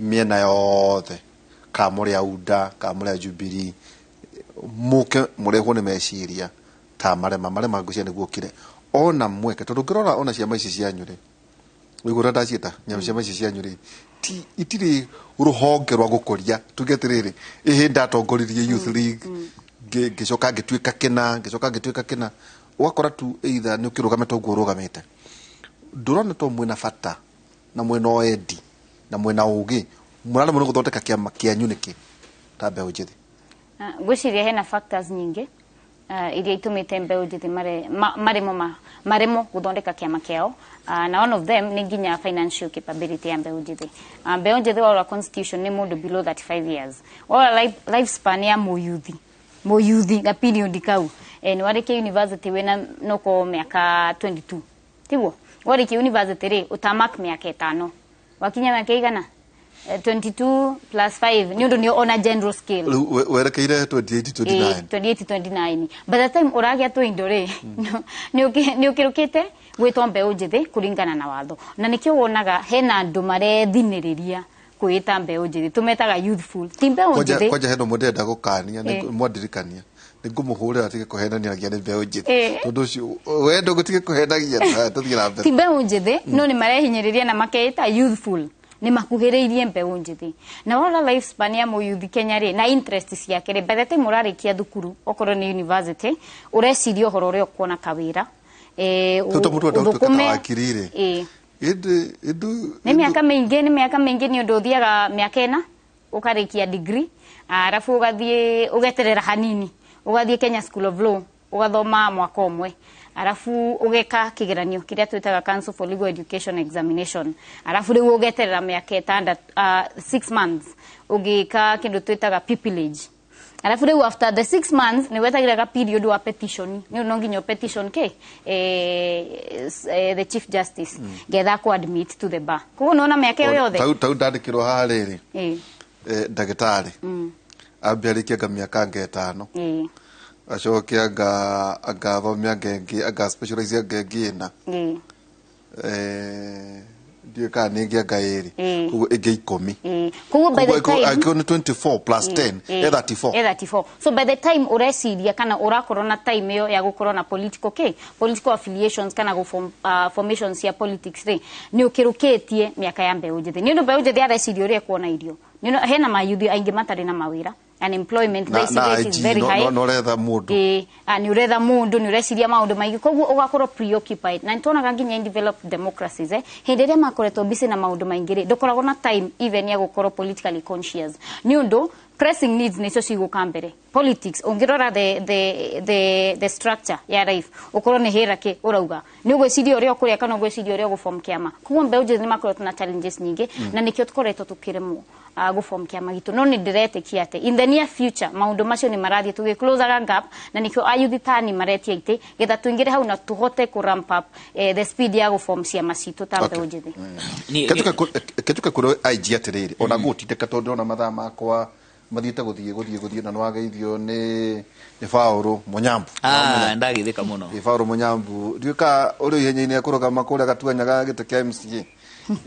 Mĩena yothe, kana mũrĩ a UDA, kana mũrĩ a Jubilee, mũke mũrehwo nĩ meciria ta marema marema ngwĩciria nĩguo ũkire ona mweke, tondũ ũngĩrora ona ciama ici cianyu rĩ, ũiguo ũrĩa ndaciĩta nyamũ, ciama ici cianyu rĩ, ti itirĩ rũhonge rwa gũkũria. Tuge atĩrĩrĩ, ĩhĩ ndatongoririe Youth League, ngĩcoka ngĩtuĩka kĩna, ngĩcoka ngĩtuĩka kĩna, ũgakora tu either nĩ ũkĩrũgamĩte ũguo ũrũgamĩte. Ndũrona to mwĩna bata na mwĩna wendi na mwĩna ũgĩ, mũraremwo nĩ gũthondeka kĩama kĩanyu nĩkĩ ta mbeũ njĩthĩ? Ngwĩciria hena factors nyingĩ iria itũmĩte mbeũ njĩthĩ maremwo maremwo gũthondeka kĩama kĩao, na one of them nĩ nginya financial capability ya mbeũ njĩthĩ. Mbeũ njĩthĩ, warora constitution, nĩ mũndũ below 35 years. Warora life span ya mũyuthi ga period kau, nĩ warĩkia university wĩna noko mĩaka 22, tiguo? Warĩkia university rĩ, ũtamark mĩaka 5, wakinya mĩaka igana? 22 plus 5, nĩ ũndũ nĩ ona general scale. Rĩu werekeire 28, 29. 28, 29. By the time ũragĩa tũindo rĩ, nĩ ũkĩrũkĩte gwĩtwo mbeũ njĩthĩ kũringana na watho, na nĩkĩo wonaga hena andũ marethinĩrĩria kwĩĩta mbeũ njĩthĩ, tũmetaga youthful, ti mbeũ Kwanja njĩthĩ. Kwanja hena ũmwe ndĩrenda gũkania. Nĩ mwandirikania nĩ ngũmũhũrĩra atige kũhenaniagia nĩ mbeũ njĩthĩ. Tondũ ũcio we ndũgũtige kũhenagia. Tũthiĩ na mbere. Ti mbeũ njĩthĩ, no nĩ marehinyĩrĩria na makeĩta youthful, nĩ makuhĩrĩirie mbeũ njĩthĩ. Na warora life span ya mũyuthi Kenya rĩ, na interest ciake rĩ, by the time ũrarĩkia thukuru, okorwo nĩ university, ũreciria ũhoro ũrĩa ũkuona kawĩra. Tondũ mũndũ enda gũtuĩka ta Ũthũkũme. wakiri rĩ, ĩndĩ ĩndũ Nĩ mĩaka mĩingĩ, nĩ mĩaka mĩingĩ, nĩ ũndũ ũthiaga mĩaka 4 ũkarĩkia degree, arabu ũgathiĩ ũgeterera hanini, ũgathiĩ Kenya School of Law, ũgathoma mwaka ũmwe, arabu ũgeka kĩgeranio kĩrĩa twĩtaga Council for Legal Education examination, arabu rĩu ũgeterera mĩaka 6, 6 months ũgĩka kĩndũ twĩtaga pupillage, alafu rĩu after the 6 months nĩ wetagĩra ga period wa petition, nĩ no nginya petition ke the Chief Justice getha ku admit to the bar. Koguo nona mĩaka ĩyo yothe. Tau ndandĩkĩrwo haha rĩrĩ, ndagĩtarĩ ambia arĩkie anga mĩaka anga 5, acoke anga athome anga ĩngĩ, anga specialize anga ĩngĩ 4. Ndiũĩ kana nĩ ĩngĩ anga 2. Koguo ĩngĩ 10. Koguo by the time Angĩkorwo nĩ 24 plus 10, e 34. E 34. So by the time ũreciria kana ũrakorwo na time ĩyo ya gũkorwo na political ke political affiliations kana go form, formations cia politics rĩ, nĩ ũkĩrũkĩtie mĩaka ya mbeũ njĩthĩ, nĩ ũndũ mbeũ njĩthĩ areciria ũrĩa ekuona irio. Nĩ ũndũ hena mayuthi aingĩ matarĩ na mawĩra, unemployment na thaa ici na rate is IG very high. No ũretha mũndũ. Ĩĩ, nĩ ũretha mũndũ, nĩ ũreciria maũndũ maingĩ, koguo ũgakorwo preoccupied. Na nĩtuonaga nginya in developed democracies, hĩndĩ ĩrĩa makoretwo busy na maũndũ maingĩ rĩ, ndũkoragwo na time even ya gũkorwo politically conscious, nĩ ũndũ pressing needs nĩcio cigũka mbere. Politics, ũngĩrora the structure ya life, ũkorwo nĩ hierarchy, ũrauga nĩ ũgwĩciria ũrĩa ũkũrĩa kana ũgwĩciria ũrĩa ũgũform kĩama. Koguo mbeũ njĩthĩ nĩ makoretwo na challenges nyingĩ, na nĩkĩo tũkoretwo tũkĩremwo gũform kĩama gitũ. No nĩ ndĩretĩkia atĩ in the near future maũndũ macio nĩ marathiĩ tũgĩclosaga gap, na nĩkĩo ayuthi tani maretia itĩ getha tũingĩre hau na tũhote kũ ramp up the speed ya gũform ciama citũ ta mbeũ njĩthĩ. Ketuke kũrĩ IG atĩrĩrĩ, ona gũtindĩka, tondũ ndĩrona mathaa makwa mathiĩte gũthiĩ na nĩwageithio nĩ Paũlũ Mũnyambu. Ah, ndagithĩka mũno. Ĩ, Paũlũ Mũnyambu, ndiũĩ ka ũrĩ ihenya-inĩ ekũrũgama kũrĩa gatuanyaga gĩtĩ kĩa MCA.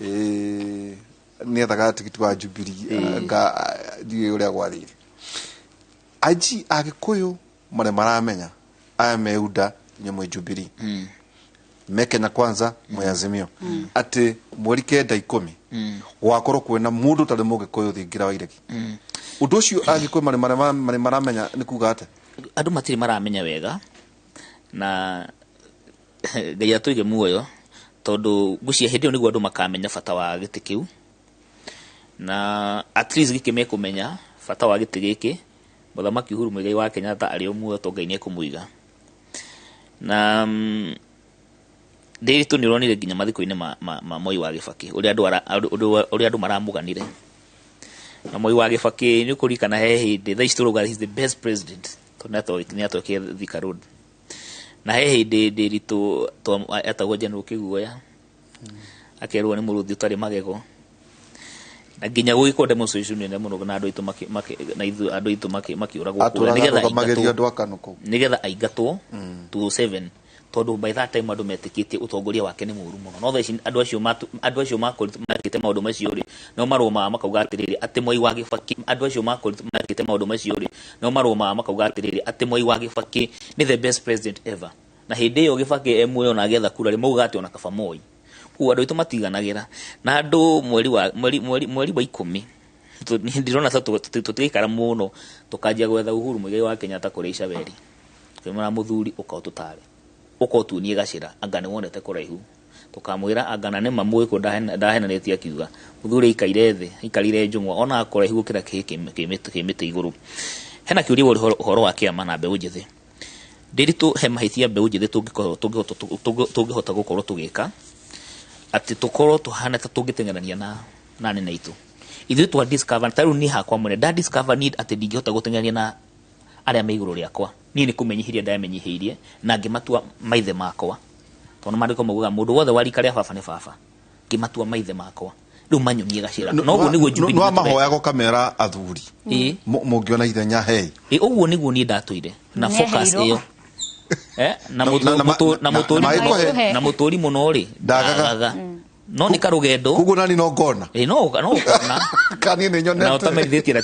Ĩ, nĩethaga tigiti wa Jubilee, anga ndiũĩ ũrĩa gwathire. IG, Agĩkũyũ marĩa maramenya aya me UDA, inyuĩ mwĩ Jubilee, me Kenya Kwanza, mwĩ Azimio, atĩ mweri 9, 10 gwakorwo kwĩna mũndũ ũtarĩ mũgĩkũyũ thingira wa iregi. Ũndũ ũcio Agĩkũyũ marĩ maramenya nĩ kuga atĩa? Andũ matirĩ maramenya wega, na Ngai atũige muoyo, tondũ ngwĩciria hĩndĩ ĩyo nĩguo andũ makamenya bata wa gĩtĩ kĩu, na at least gĩkĩ mekũmenya bata wa gĩtĩ gĩkĩ Mũthamaki Uhuru Muigai wa Kenyatta arĩ o muoyo, to Ngai nĩ ekũmũiga. Na Ndĩritũ nĩ ũronire nginya mathiko-inĩ ma Moi wa Gĩbakĩ ũrĩa andũ ũrĩa andũ maramũganire. Na Moi wa Gĩbakĩ, nĩ ũkũririkana he hĩndĩ, thaa ici tũrauga he is the best president tondũ nĩ atwakire Thika Road. Na he hĩndĩ Ndĩritũ etagwo General Kĩguoya, akerwo nĩ mũrũthi ũtarĩ magego, na nginya gũgĩkorwo demonstration nene mũno na andũ aitũ na ithuĩ andũ aitũ makĩũragwo kũrĩa atũraga nĩgetha rũgamagĩrio aingatwo andũ a Kanu kũu. Nĩgetha aingatwo 2007. Tondu by that time andu metikitie utongoria wake ni muru muno, no thaa ici andu acio makoritwo mekite maundu macio ri no marũmaga makauga atiriri ati Mwai wa Kibaki. Andu acio makoritwo mekite maundu macio ri no marũmaga makauga atiriri ati Mwai wa Kibaki ni the best president ever. Na hindi iyo Kibaki e muoyo na agetha kura ri, maugaga ati ona kaba Moi. Koguo andũ aitũ matiganagĩra na andũ. Mweri wa mweri mweri mweri wa 10 ndirona ta tũtigaikara mũno, tũkanjia gwetha Uhuru Muigai wa Kenyatta kũrĩa Icaberi, twĩmwĩra, "Mũthuri, ũka ũtũtare, ũka ũtuonie gacĩra, anga nĩ wonete kũraihu." Tũkamwĩra anga na nĩma mũgĩkũ ndahenanĩtie akiuga mũthuri aikaire thĩ, aikarire njũng'wa, onaga kũraihu gũkĩra kĩhĩ kĩ mĩtĩ igũrũ. Hena kĩũria ũhoro wa kĩama na mbeũ njĩthĩ. Ndĩritũ he mahĩtia mbeũ njĩthĩ tũngĩkorwo tũngĩhota gũkorwo tũgĩka atĩ tũkorwo tũhana ta tũngĩteng'erania na anene aitũ. Ithuĩ twa discover, ta rĩu niĩ hakwa mwene nda discover need atĩ ndingĩhota gũteng'erania na arĩa me igũrũ rĩakwa. Niĩ nĩ kũmenyihĩria ndamenyihĩirie na ngĩmatua maithe makwa, tondũ maandĩko maugaga mũndũ wothe wa rika rĩa baba nĩ baba. Ngĩmatua maithe makwa, rĩu manyonie gacĩra, na ũguo nĩguo Jubilee. No mahoyaga ũkamera athuri, "Mũngĩona ithenya hei." Ĩ, ũguo nĩguo niĩ ndatũire na focus Nĩheirwo. ĩyo. Na na mũtũri na na mũtũri mũno rĩ Ndagaga. ndagaga, no nĩ karũgendo. Koguo nani no ngona. Ĩ, no ũkona. Kani nĩ Na nyonete. ũtamerithĩtie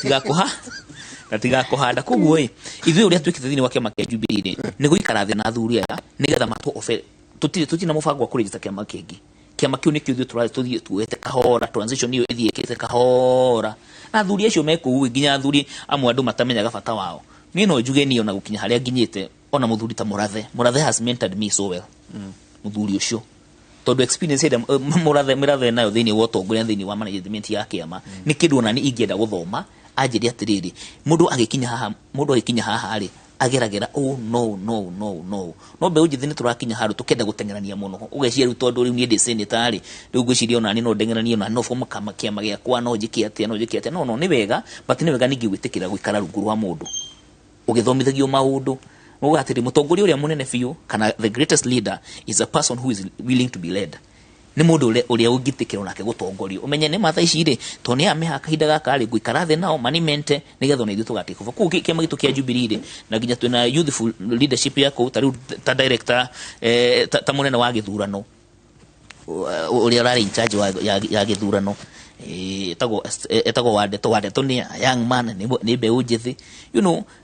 na tigakũhanda. Koguo ĩ, ithuĩ ũrĩa twĩkĩte thĩinĩ wa kĩama kĩa Jubilee rĩ, nĩ gũikara thĩ na athuri aya nĩgetha matũ obe. Tũtirĩ na mũbango wa kũrĩnjita kĩama kĩngĩ. Kĩama kĩu nĩkĩo ithuĩ tũrathiĩ tũthiĩ tuoete kahora, transition ĩyo ĩthiĩ ĩkĩte kahora na athuri acio me kũu, nginya athuri amwe andũ matamenyaga bata wao. Niĩ no njuge niĩ ona gũkinya harĩa nginyĩte, ona mũthuri ta Mũrathe, Mũrathe has mentored me so well, mũthuri ũcio, tondũ experience ĩrĩa Mũrathe nayo thĩinĩ wa ũtongoria, thĩinĩ wa management ya kĩama, nĩ kĩndũ ona niĩ ingĩenda gũthoma. Anjĩre atĩrĩrĩ, mũndũ agĩkinya haha rĩ, ageragera oh no no no no no. Mbeũ njĩthĩ nĩ tũrakinya handũ tũkenda gũteng'erania mũno, ũgeciria rĩu tondũ rĩu niĩ ndĩ senator rĩ, rĩu ngwĩciria ona niĩ no ndeng'eranie, ona no form kama kĩama gĩakwa, no njĩke atĩa, no njĩke atĩa. No nĩ wega, but nĩ wega ningĩ gwĩtĩkĩra gũikara rungu rwa mũndũ ũgĩthomithagio maũndũ. Uga atĩrĩ, mũtongoria ũrĩa mũnene biũ kana the greatest leader is a person who is willing to be led. Nĩ mũndũ ũrĩa ũngĩtĩkĩra onake gũtongorio, ũmenye nĩ matha ici rĩ, tondũ nĩ ameha kahinda gaka rĩ, ngũikara thĩ nao manimente nĩgetha ona ithuĩ tũgatuĩka kuo. Kĩama gitũ kĩa Jubilee rĩ, na nginya twĩna youthful leadership ya kũu, ta rĩu ta director, ta mũnene wa gĩthurano ũrĩa ũrarĩ in charge ya gĩthurano, etagwo Wandeto. Wandeto nĩ a young man, nĩ mbeũ njĩthĩ.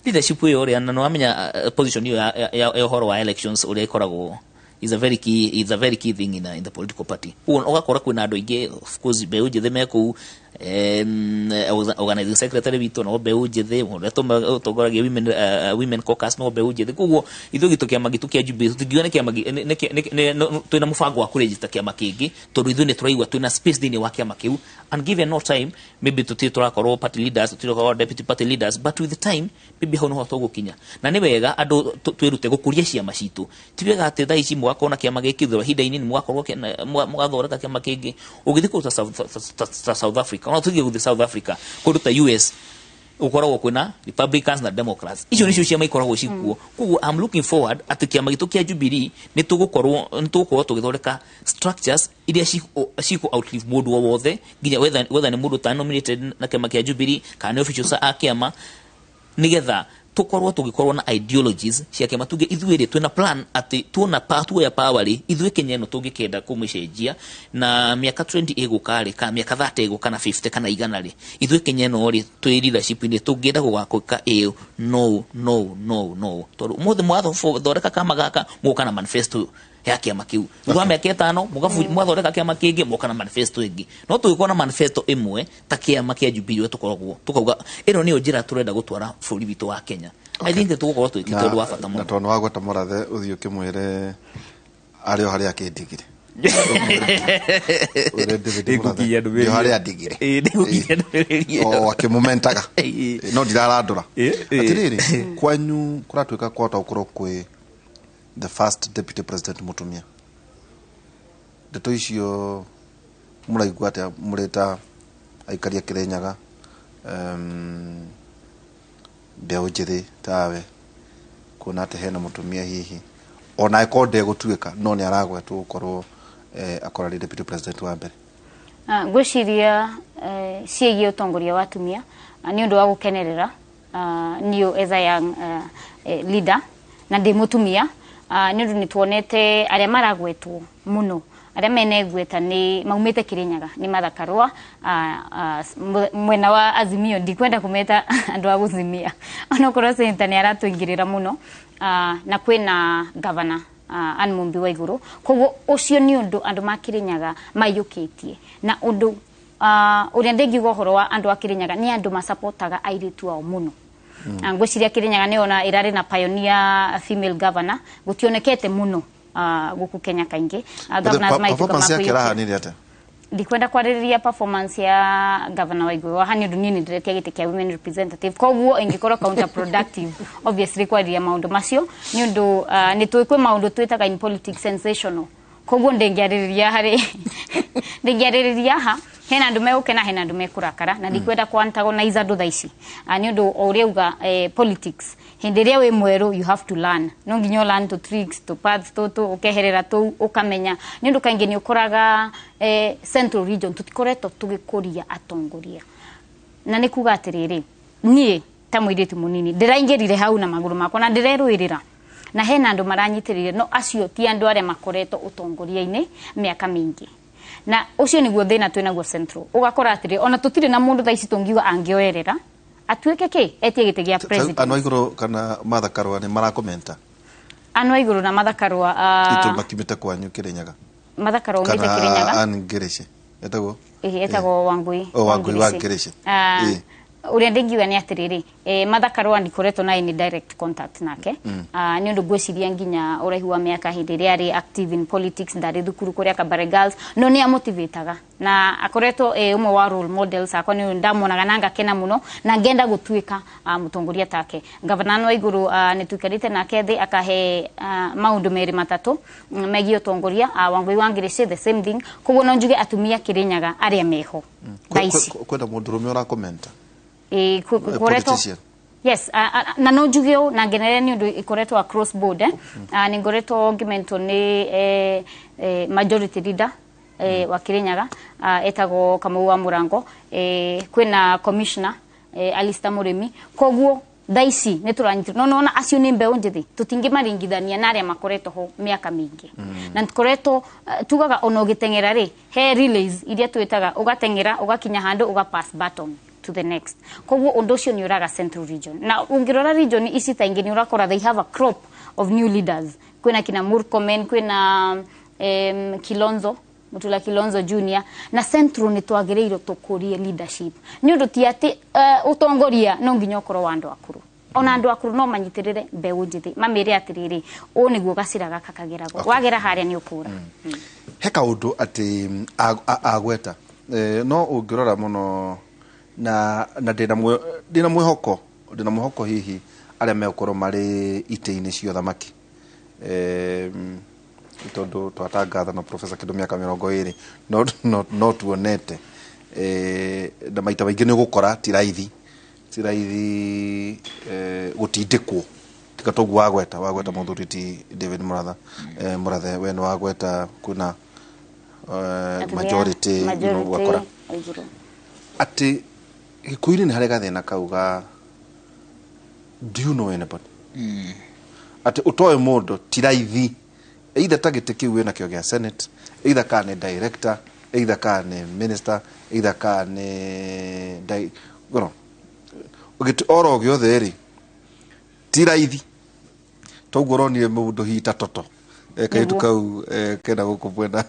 Leadership ĩyo ũrĩa na nĩwamenya, position ĩyo ya ũhoro wa elections ũrĩa ĩkoragwo is a very key thing in the political party. Ũguo ũgakora kwĩna andũ aingĩ, of course mbeũ njĩthĩ me kũu. Organizing secretary witũ no mbeũ njĩthĩ, ũrĩa ũtongoragia women caucus no mbeũ njĩthĩ. Koguo ithuĩ gitũ kĩama gitũ kĩa Jubilee tũtingiuga nĩ kĩama twĩna mũbango wa kũregister kĩama kĩngĩ, tondũ ithuĩ nĩ tũraigua twĩna space thĩinĩ wa kĩama kĩu. And given no time, maybe tũtirĩ tũrakorwo party leaders, tũtirĩ tũrakorwo deputy party leaders, but with time maybe hau noho tũgũkinya. Na nĩ wega andũ twĩrute gũkũria ciama citũ. Ti wega atĩ thaa ici mũgakorwo na kĩama gĩkĩ, thutha wa ihinda inini mũgakorwo mũgathondeka kĩama kĩngĩ. Ũgĩthiĩ kũndũ ta South Africa, ona tũthiĩ gũthiĩ South Africa, kũndũ ta US ũkoragwo kwĩna Republicans na Democrats. Icio nĩcio ciama ikoragwo cikuo. Koguo I'm looking forward atĩ kĩama gitũ kĩa Jubilee nĩ tũgũkorwo tũgĩthondeka structures iria cikũ outlive mũndũ o wothe, nginya whether nĩ mũndũ ta nominated na kĩama kĩa Jubilee kana nĩ officials a kĩama, nigetha tukorwo tũgĩkorwo na ideologies cia kĩama. Tuge ithuĩ rĩ, twĩna plan atĩ tuona tuoya power rĩ, ithuĩ Kenya ĩno tũngĩkenda kũmĩcenjia na mĩaka 20 ĩgũka rĩ, kana mĩaka 30 ĩgũka, kana 50, kana 100 rĩ, ithuĩ Kenya ĩno rĩ, twĩ leadership-inĩ tũngĩenda gũgakũka ĩyo. No no no no, tondũ ũmũthĩ mwathondeka kama gaka, mũgoka na manifesto ya kĩama kĩu. Thutha wa mĩaka 5 mũgathondeka kĩama kĩngĩ, mũgoka na manifesto ĩngĩ. No tũgĩkorwo na manifesto ĩmwe ta kĩama kĩa Jubilee, ũrĩa tũkoragwo tũkauga ĩno nĩyo njĩra tũrenda gũtwara bũrũri witũ wa Kenya, I think tũgũkorwo twĩkĩte ũndũ wa bata Na mũno. tondũ wagweta Mũrathe, ũthiĩ ũkĩmwĩre arĩ o harĩa akĩndigire. Ũrĩa David Mũrathe, Nĩngũkinyia ndũmĩrĩri. ndĩ o harĩa andigire. Ĩĩ, nĩngũkinyia ndũmĩrĩri ĩyo. O akĩmũmentaga. No ndirarandũra. Ĩĩ. Atĩrĩrĩ, kwanyu kũratuĩka kwahota gũkorwo kwĩ the first deputy president mũtumia. Ndeto icio mũraigua atĩa mũrĩ ta aikari a Kĩrĩnyaga, mbeũ njĩthĩ tawe, kuona atĩ hena mũtumia hihi ona angĩkorwo ndegũtuĩka no nĩ aragwetwo gũkorwo akorwo arĩ deputy president wa mbere? Ngwĩciria ciĩgiĩ ũtongoria wa atumia, nĩ ũndũ wa gũkenerera niũ as a young leader na ndĩ mũtumia. Nĩ ũndũ nĩ tuonete arĩa maragwetwo mũno, arĩa mena igweta nĩ maumĩte Kirinyaga, nĩ Martha Karua, mwena wa Azimio. Ndikwenda kũmeta andũ a gũcimia, onokorwo senator nĩ aratũingĩrĩra mũno, na kwĩna governor Anne Mumbi wa Igũrũ. Koguo ũcio nĩ ũndũ andũ ma Kirinyaga maiyũkĩtie, na ũndũ ũrĩa ndĩngiuga ũhoro wa andũ a Kirinyaga nĩ andũ masapotaga airĩtu ao mũno. Ngwĩciria Kirinyaga nĩ ona ĩrarĩ na pioneer female governor, gũtionekete mũno gũkũ Kenya kaingĩ. Governors maituĩka Performance yake makũiyũkia. Ĩrahanire atĩa? Ndikwenda kwarĩrĩria performance ya governor wa Igũrũ haha, nĩ ũndũ niĩ nĩ ndĩretia gĩtĩ kĩa women representative, koguo ĩngĩkorwo counterproductive obviously kwarĩrĩria maũndũ macio, nĩ ũndũ nĩ tũĩ kwĩ maũndũ twĩtaga in politics sensational. Koguo ndĩngĩarĩrĩria harĩ ndĩngĩarĩrĩria ha hena andũ megũkena, hena andũ mekũrakara, na ndikwenda ku antagonize andũ thaa ici. Nĩ ũndũ o ũrĩa uga, politics, hĩndĩ ĩrĩa wĩ mwerũ, you have to learn, no nginya learn to tricks, to paths tũtũ ũkeherera tũu ũkamenya, nĩ ũndũ kaingĩ nĩ ũkoraga central region tũtikoretwo tũgĩkũria atongoria. Na nĩ kuga atĩrĩrĩ, niĩ ta mũirĩtu mũnini ndĩraingĩrire hau na magũrũ makwa na ndĩrerũĩrĩra, na hena andũ maranyitĩrĩire, no acio ti andũ arĩa makoretwo ũtongoria-inĩ mĩaka mĩingĩ, na ũcio nĩguo thĩna twĩ naguo central. Ũgakora atĩrĩ, ona tũtirĩ na mũndũ thaa ici tũngiuga angĩoerera atuĩke kĩ etie gĩtĩ gĩa president. Andu a Igũrũ kana Martha Karua nĩ marakomenta? Anu a Igũrũ na Martha Karua, Itu makimĩte kwanyu Kirinyaga. Martha Karua umĩte Kana Kirinyaga. Ann Ngirici etagwo? Ĩhĩ, etagwo Wangui. Oh, Wangui wa Ngirici. Ngirici. Ũrĩa ndingiuga nĩ atĩrĩrĩ, Martha Karua ndikoretwo na any direct contact nake, nĩ ũndũ ngwĩciria nginya ũraihu wa mĩaka, hĩndĩ ĩrĩa arĩ active in politics ndarĩ thukuru kũrĩa Kabare Girls, no nĩ amotivataga na akoretwo ũmwe wa role models akwa, nĩ ũndũ ndamuonaga na ngakena mũno na ngenda gũtuĩka mũtongoria take. Gavana wa Igũrũ, nĩ tuikarĩte nake thĩ akahe maũndũ merĩ matatũ megiĩ ũtongoria. Wangui wa Ngirici, the same thing. Koguo no njuge atumia Kirinyaga arĩa meho thaa ici. Kwenda mũndũrũme ũrakomenta. Koretwo Politician. Yes, na no njuge ũũ na ngenere nĩ ũndũ ikoretwo across board, eh? Nĩ ngoretwo ngĩmentwo nĩ majority leader wa Kirinyaga, etagwo Kamau wa Mũrango, kwĩna commissioner Alistair Mũrĩmi. Koguo thaa ici nĩ tũranyitwo, no nona acio nĩ mbeũ njĩthĩ, tũtingĩmaringithania na arĩa makoretwo ho mĩaka mĩingĩ, na tũkoretwo tugaga ona ũgĩteng'era rĩ, he relays iria twĩtaga, ũgateng'era ũgakinya handũ ũga pass baton to the next. Koguo ũndũ ũcio nĩ ũraga central region, na ũngĩrora region ici ta ingĩ nĩ ũrakora they have a crop of new leaders. Kwĩna kina Murkomen, kwĩna Kilonzo, Mutula Kilonzo Junior, na central nĩ twagĩrĩirwo tũkũrie leadership, nĩ ũndũ ti atĩ ũtongoria no nginya ũkorwo wa andũ akũrũ. Ona andũ akũrũ no manyitĩrĩre mbeũ njĩthĩ, mamĩre atĩrĩrĩ, ũũ nĩguo gacĩra gaka kageragwo. Wagera harĩa nĩ ũkũra. He kaũndũ atĩ agweta, no ũngĩrora mũno na ndĩna mwĩhoko hihi arĩa megũkorwo marĩ itĩ-inĩ cia ũthamaki, tondũ twatangatha na professor kĩndũ mĩaka 20 no tuonete, na maita maingĩ nĩ ũgũkora ti raithi gũtindĩkwo tiga toguo wagweta mũthuri ti David Muratha, Murathe, we nĩ wagweta kwĩna Atumia, majority, ũgakora igũrũ. Atĩ Gĩkũyũ-inĩ nĩ harĩ gathĩna kau ga "Do you know anybody?" Atĩ ũtoĩ mũndũ ti raithi, either ta gĩtĩ kĩu wĩnakĩo gĩa senate, either kana nĩ director, either kana nĩ minister, either kana nĩ gĩtĩ oro gĩothe rĩ, ti raithi. Toguo ũronire mũndũ hihi ta Toto, kairĩtu Nĩguo. kau, kena gũkũ mwena,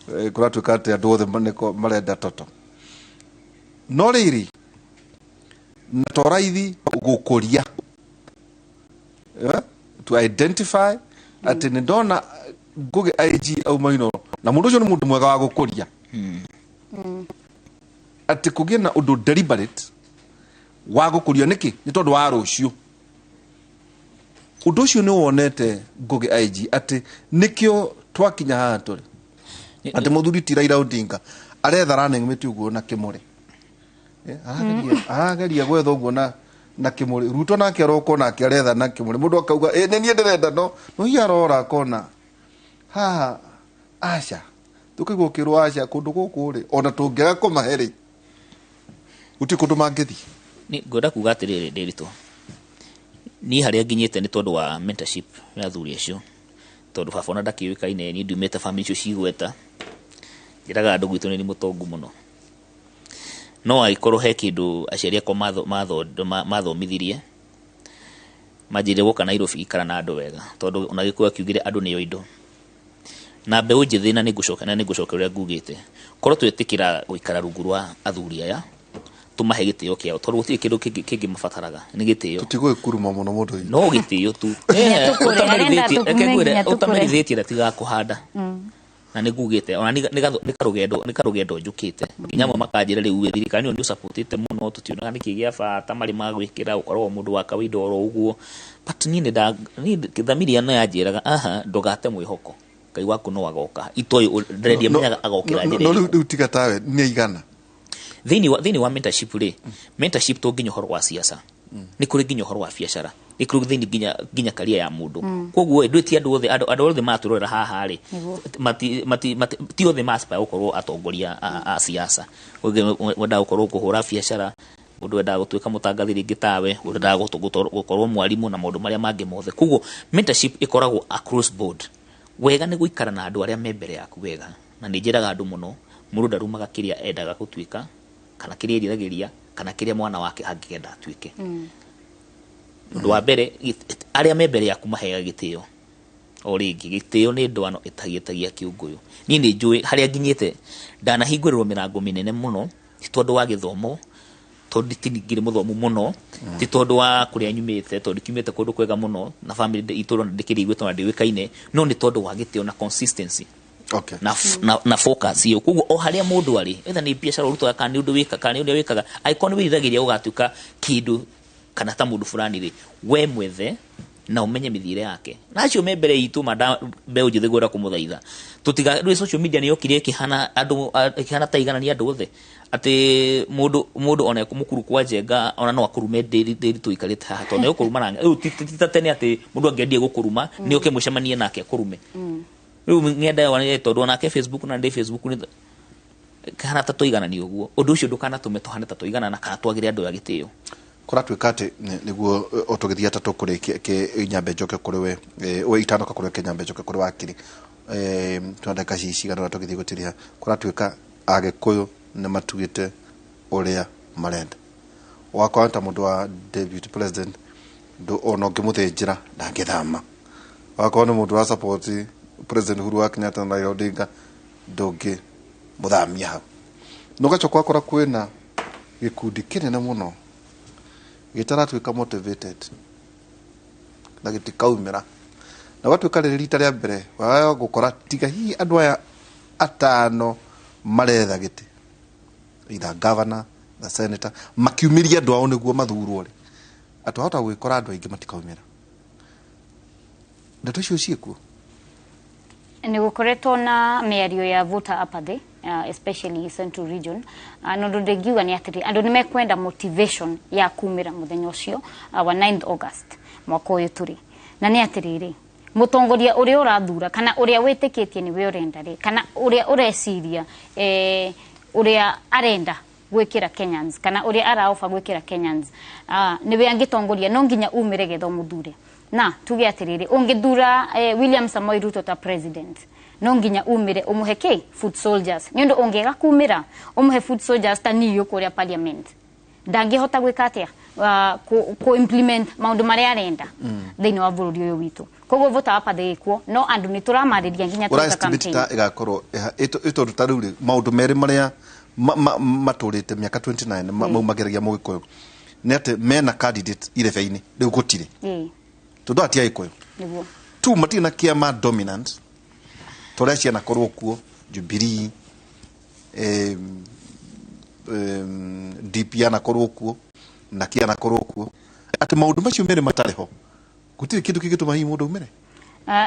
kũratuĩka atĩ andũ othe nĩko marenda Toto, no rĩrĩ na to raithi gũkũria, to identify atĩ nĩ ndona Ngugi IG auma ino na mũndũ ũcio nĩ mũndũ mwega wa gũkũria, atĩ kũgĩe na ũndũ deliberate wa gũkũria. Nĩkĩ? Nĩ tondũ wa rũciũ. Ũndũ ũcio nĩ wonete Ngugi IG atĩ nĩkĩo twakinya haha tũrĩ, atĩ mũthuri ti Raila Odinga aretha running mate ũguo na kĩmũrĩ. Arageria gwetha ũguo na kĩmũrĩ. Ruto nake aroka nake aretha na kĩmũrĩ. Mũndũ akauga, "Ĩ, nĩ niĩ ndĩrenda," no hihi arora akona haha aca tũkaigua ũkĩrwo aca kũndũ gũkũ rĩ, ona tũngĩaga kũmahe rĩ, gũtirĩ kũndũ mangĩthiĩ. Nĩ ngwenda kuga atĩrĩrĩ, Ndĩritũ, niĩ harĩa nginyĩte nĩ tondũ wa mentorship ya athuri acio. Tondũ baba ona ndakĩũĩkaine, niĩ ndiumĩte family icio cigweta. Njĩraga andũ gwitũ nĩ nĩ mũtongu mũno, no angĩkorwo he kĩndũ aciari akwa mathomithirie, manjĩrire gũka Nairobi ikara na andũ wega, tondũ ona Gĩkũyũ akiugire andũ nĩo indo. Na mbeũ njĩthĩ, na nĩngũcoka na nĩngũcoka ũrĩa ngugĩte, korwo twetĩkĩra gũikara rungu rwa athuri aya, tũmahe gĩtĩo kĩao, tondũ gũtirĩ kĩndũ kĩngĩ mabataraga nĩ gĩtĩo. Tũtigũgĩkuruma mũno mũndũ witũ. No gĩtĩo tu. Nginya tũkũre, arenda tũkume nginya tũkũre. Ũtamerithĩtie ndatigaga kũhanda. Na nĩ ngugĩte ona nĩ karũgendo, nĩ karũgendo njũkĩte nginya amwe makanjĩra rĩu ĩ, thirikari ĩyo nĩ ũsupportĩte mũno, tũtionaga nĩkĩ gĩa bata marĩ ma gwĩkĩra ũkoragwo mũndũ wa kawaida oro ũguo. But niĩ nĩ niĩ thamiri ĩno yanjĩraga aha, ndũgate mwĩhoko, Ngai waku no agoka itoĩ ndĩrendia menyaga agokĩra njĩra No ĩrĩkũ. Rĩu tiga tawe nĩ aigana? Thĩinĩ wa mentorship rĩ, mentorship to nginya ũhoro wa siasa, nĩ kũrĩ nginya ũhoro wa biacara, nĩ kũrĩ thĩinĩ nginya career ya mũndũ. Koguo ĩ, ndwĩtie andũ othe, andũ othe matũrorera haha rĩ, ti othe ma aspire gũkorwo atongoria a siasa. Ũngĩ wendaga gũkorwo kũhũra biacara, mũndũ wendaga gũtuĩka mũtangathi rĩngĩ tawe, ũndũ wendaga gũkorwo mwarimũ na maũndũ marĩa mangĩ mothe. Koguo mentorship ĩkoragwo across board. Wega nĩ gũikara na andũ arĩa me mbere yaku wega, na nĩ njĩraga andũ mũno, mũndũ ndarumaga kĩrĩa endaga gũtuĩka kana kĩrĩa eriragĩria kana kĩrĩa mwana wake angĩenda atuĩke. Ũndũ wa mbere, arĩa me mbere yaku maheaga gĩtĩo. O rĩngĩ, gĩtĩo nĩ ndwano ĩtagiĩtagia kĩũngũyũ. Niĩ nĩ njũĩ harĩa nginyĩte, ndanahingũrĩrwo mĩrango mĩnene mũno, ti tondũ wa gĩthomo, tondũ ti ngĩrĩ mũthomu mũno, ti tondũ wa kũrĩa nyumĩte, tondũ kiumĩte kũndũ kwega mũno na family itũ ona ndĩkĩrĩ igweta na ndĩũĩkaine, no nĩ tondũ wa gĩtĩo na consistency na focus ĩyo. Koguo o harĩa mũndũ arĩ, either nĩ biacara ũrutaga kana nĩ ũndũ wĩkaga kana nĩ ũrĩa wĩkaga, angĩkorwo nĩ wĩriragĩria gũgatuĩka kĩndũ kana ta mũndũ fulani rĩ, we mwethe na ũmenye mĩthiĩre yake na acio me mbere itũ manda. Mbeũ njĩthĩ, ngwenda kũmũthaitha tũtiga rĩu social media nĩ yokire ĩkĩhana andũ ĩkĩhana ta iganania andũ othe, atĩ mũndũ ona mũkuru kwa njenga ona no akũrume ndĩri ndĩri tũikarĩte haha, tondũ nĩ ũkũruma na rĩu ti ta tene atĩ mũndũ angĩendie gũkũruma nĩ oke mũcemanie nake akũrume. Rĩu ng'enda ĩyo tondũ onake Facebook na ndĩ Facebook nĩ kahana ta tũiganani ũguo. Ũndũ ũcio ndũkanatũme tũhane ta tũiganana kana twagĩre andũ aya gĩtĩo. Kũratuĩka atĩ nĩguo o tũgĩthiĩ ata tũkũrĩkia ke nyambe njoke kũrĩ we, we itanoka kũrĩ we, ke nyambe njoke kũrĩ wakiri. Tuna ndagĩka ci cigana ũna tũgĩthiĩ gũtiriha. Kũratuĩka Agĩkũyũ nĩ matuĩte ũrĩa marenda. Wakora ta mũndũ wa deputy president ona ũngĩmũthĩnjĩra ndangĩthama. Wakorwo nĩ mũndũ wa support President Uhuru wa Kenyatta na Raila Odinga, ndũngĩ mũthamia hau. Na ũgacoka ũgakora kwĩna gĩkundi kĩnene mũno gĩtaratuĩka motivated na gĩtikaumĩra, na gwatuĩka rĩrĩ rita rĩa mbere waya gũkora tiga hihi andũ aya atano maretha gĩtĩ, either governor na senator, makiumĩria andũ ao nĩguo mathurwo rĩ, atĩ wahota gwĩkora andũ aingĩ matikaumĩra. Ndeto icio ciĩkuo. Nĩ gũkoretwo na mĩario ya voter apathy, especially Central Region, na ũndũ ndĩngiuga nĩ atĩrĩ, andũ nĩ mekwenda motivation ya kumĩra mũthenya ũcio wa 9th August mwaka ũyũ tũrĩ. Na nĩ atĩrĩrĩ, mũtongoria ũrĩa ũrathura kana ũrĩa wĩtĩkĩtie nĩwe ũrenda rĩ, kana ũrĩa ũreciria ũrĩa arenda gwĩkĩra Kenyans kana ũrĩa araoba gwĩkĩra Kenyans, nĩwe angĩtongoria, no nginya umĩre getha ũmũthure. Na tuge atĩrĩrĩ, ũngĩthura William Samoei Ruto ta president, no nginya umĩre ũmũhe kĩ foot soldiers, nĩ ũndũ ũngĩaga kumĩra ũmũhe foot soldiers ta niũ kũrĩa parliament, ndangĩhota gwĩka atĩa, ku implement maũndũ marĩa arenda thĩinĩ wa bũrũri ũyũ witũ. Koguo voter apathy ĩkuo, no andũ nĩ tũramarĩria nginya Ũra tweka estimate campaign. Ta ĩgakorwo ĩtondũ ta rĩu rĩ, maũndũ merĩ marĩa matũrĩte mĩaka 29 mau mageragia mũgĩkũyũ nĩ atĩ mena candidate irebe-inĩ rĩu gũtirĩ, tondũ ati Agĩkũyũ tu matirĩ na kĩama dominant ta ũrĩa cianakorwo kuo, Jubilee, DP yanakorwo kuo na kĩanakorwo kuo, atĩ maũndũ macio merĩ matarĩ ho, gũtirĩ kĩndũ kĩngĩtũma hihi mũndũ aumĩre.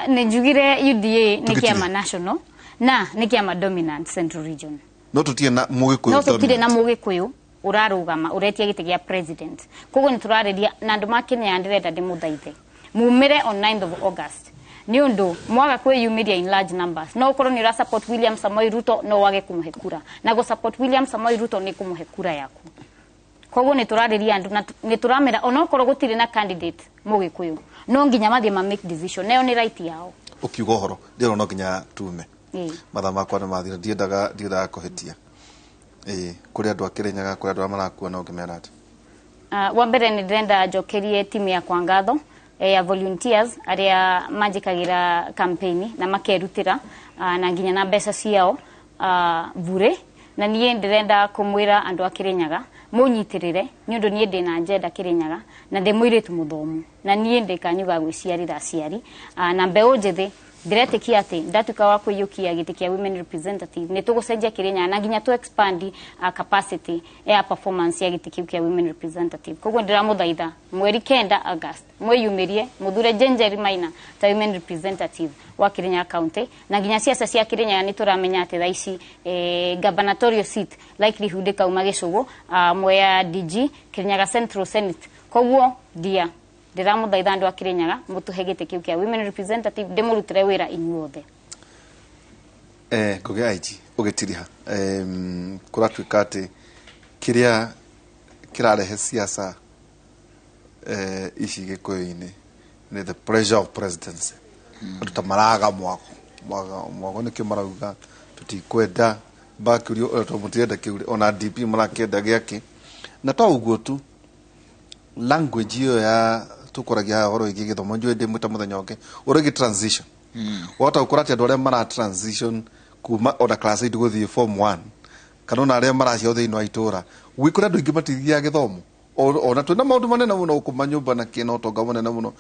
Nĩ njugire UDA nĩ Tũgĩtire. kĩama national na nĩ kĩama dominant Central Region. No tũtirĩ na mũgĩkũyũ No tũtirĩ na dominant. Mũgĩkũyũ ũrarũgama ũretia gĩtĩ gĩa president. Koguo nĩ tũrarĩria na andũ ma Kenya, ndĩrenda ndĩmũthaithe mumĩre on 9th of August, nĩ ũndũ mwaga kwĩyumĩria in large numbers, no ũkorwo nĩ ũra support William Samoei Ruto, no wage kũmũhe kura, na gũ support William Samoei Ruto nĩ kũmũhe kura yaku. Koguo nĩ tũrarĩria andũ na nĩ tũramera onokorwo gũtirĩ na candidate mũgĩkũyũ, no nginya mathiĩ ma make decision, nayo nĩ right yao. Ũkiuga ũhoro ndĩrona no nginya tume. Mathaa makwa nĩ mathira, ndiendaga kũhĩtia. Ĩĩ, kũrĩ andũ a Kĩrĩnyaga, kũrĩ andũ arĩa marakua, no ũngĩmera atĩa? Wa mbere nĩ ndĩrenda njokerie timu yakwa ngatho ya volunteers arĩa manjĩkagĩra campaign na makerutĩra na nginya na mbeca ciao bure. Na niĩ ndĩrenda kũmwĩra andũ a Kĩrĩnyaga mũnyitĩrĩre, nĩ ũndũ niĩ ndĩna agenda Kĩrĩnyaga na ndĩ mũirĩtu mũthomu, na niĩ ndĩ kanyu ga gwĩciarĩra aciari na mbeũ njĩthĩ. Ndĩretĩkia atĩ ndatuĩka wa kũiyũkia gĩtĩ kĩa women representative, nĩ tũgũcenjia Kĩrĩnyaga na nginya tũ expand capacity ya performance ya gĩtĩ kĩu kĩa women representative. Koguo ndĩramũthaitha, mweri 9 August, mwĩyumĩrie mũthure Jane Njeri Maina ta women representative wa Kĩrĩnyaga County. Na nginya ciaca cia Kĩrĩnyaga nĩ tũramenya atĩ thaa ici gubernatorial seat likelihood ĩkauma gĩcũgũ, Mwea DG Kĩrĩnyaga Central Senate. Koguo ndia ndĩramũthaitha andũ a Kĩrĩnyaga mũtũhe gĩtĩ kĩu kĩa women representative, ndĩmũrutĩre wĩra inyuothe. Ngũgĩ IG ũgĩtiriha, kũratuĩka atĩ kĩrĩa kĩrarehe siasa ici gĩkũyũ-inĩ nĩ the pressure of presidency. Andũ ta maraga mwago mwago mwago, nĩkĩo marauga tũtikwenda bakĩũrio ũrĩa tondũ mũtirenda kĩu rĩ, ona DP marakĩenda gĩake. Na to ũguo tu, language ĩyo ya tũkoragia haha ũhoro wĩgiĩ gĩthomo, njũĩ ndĩ mwĩta mũthenya ũngĩ ũrĩa transition wahota gũkora atĩ andũ arĩa mara transition kuma ona class 8 gũthiĩ form 1, kana ona arĩa maraciarwo thĩinĩ wa itũra, gwĩ kũrĩ andũ aingĩ matithiaga gĩthomo. Ona twĩna maũndũ manene mũno gũkũ manyũmba na kĩna ũtonga mũnene mũno,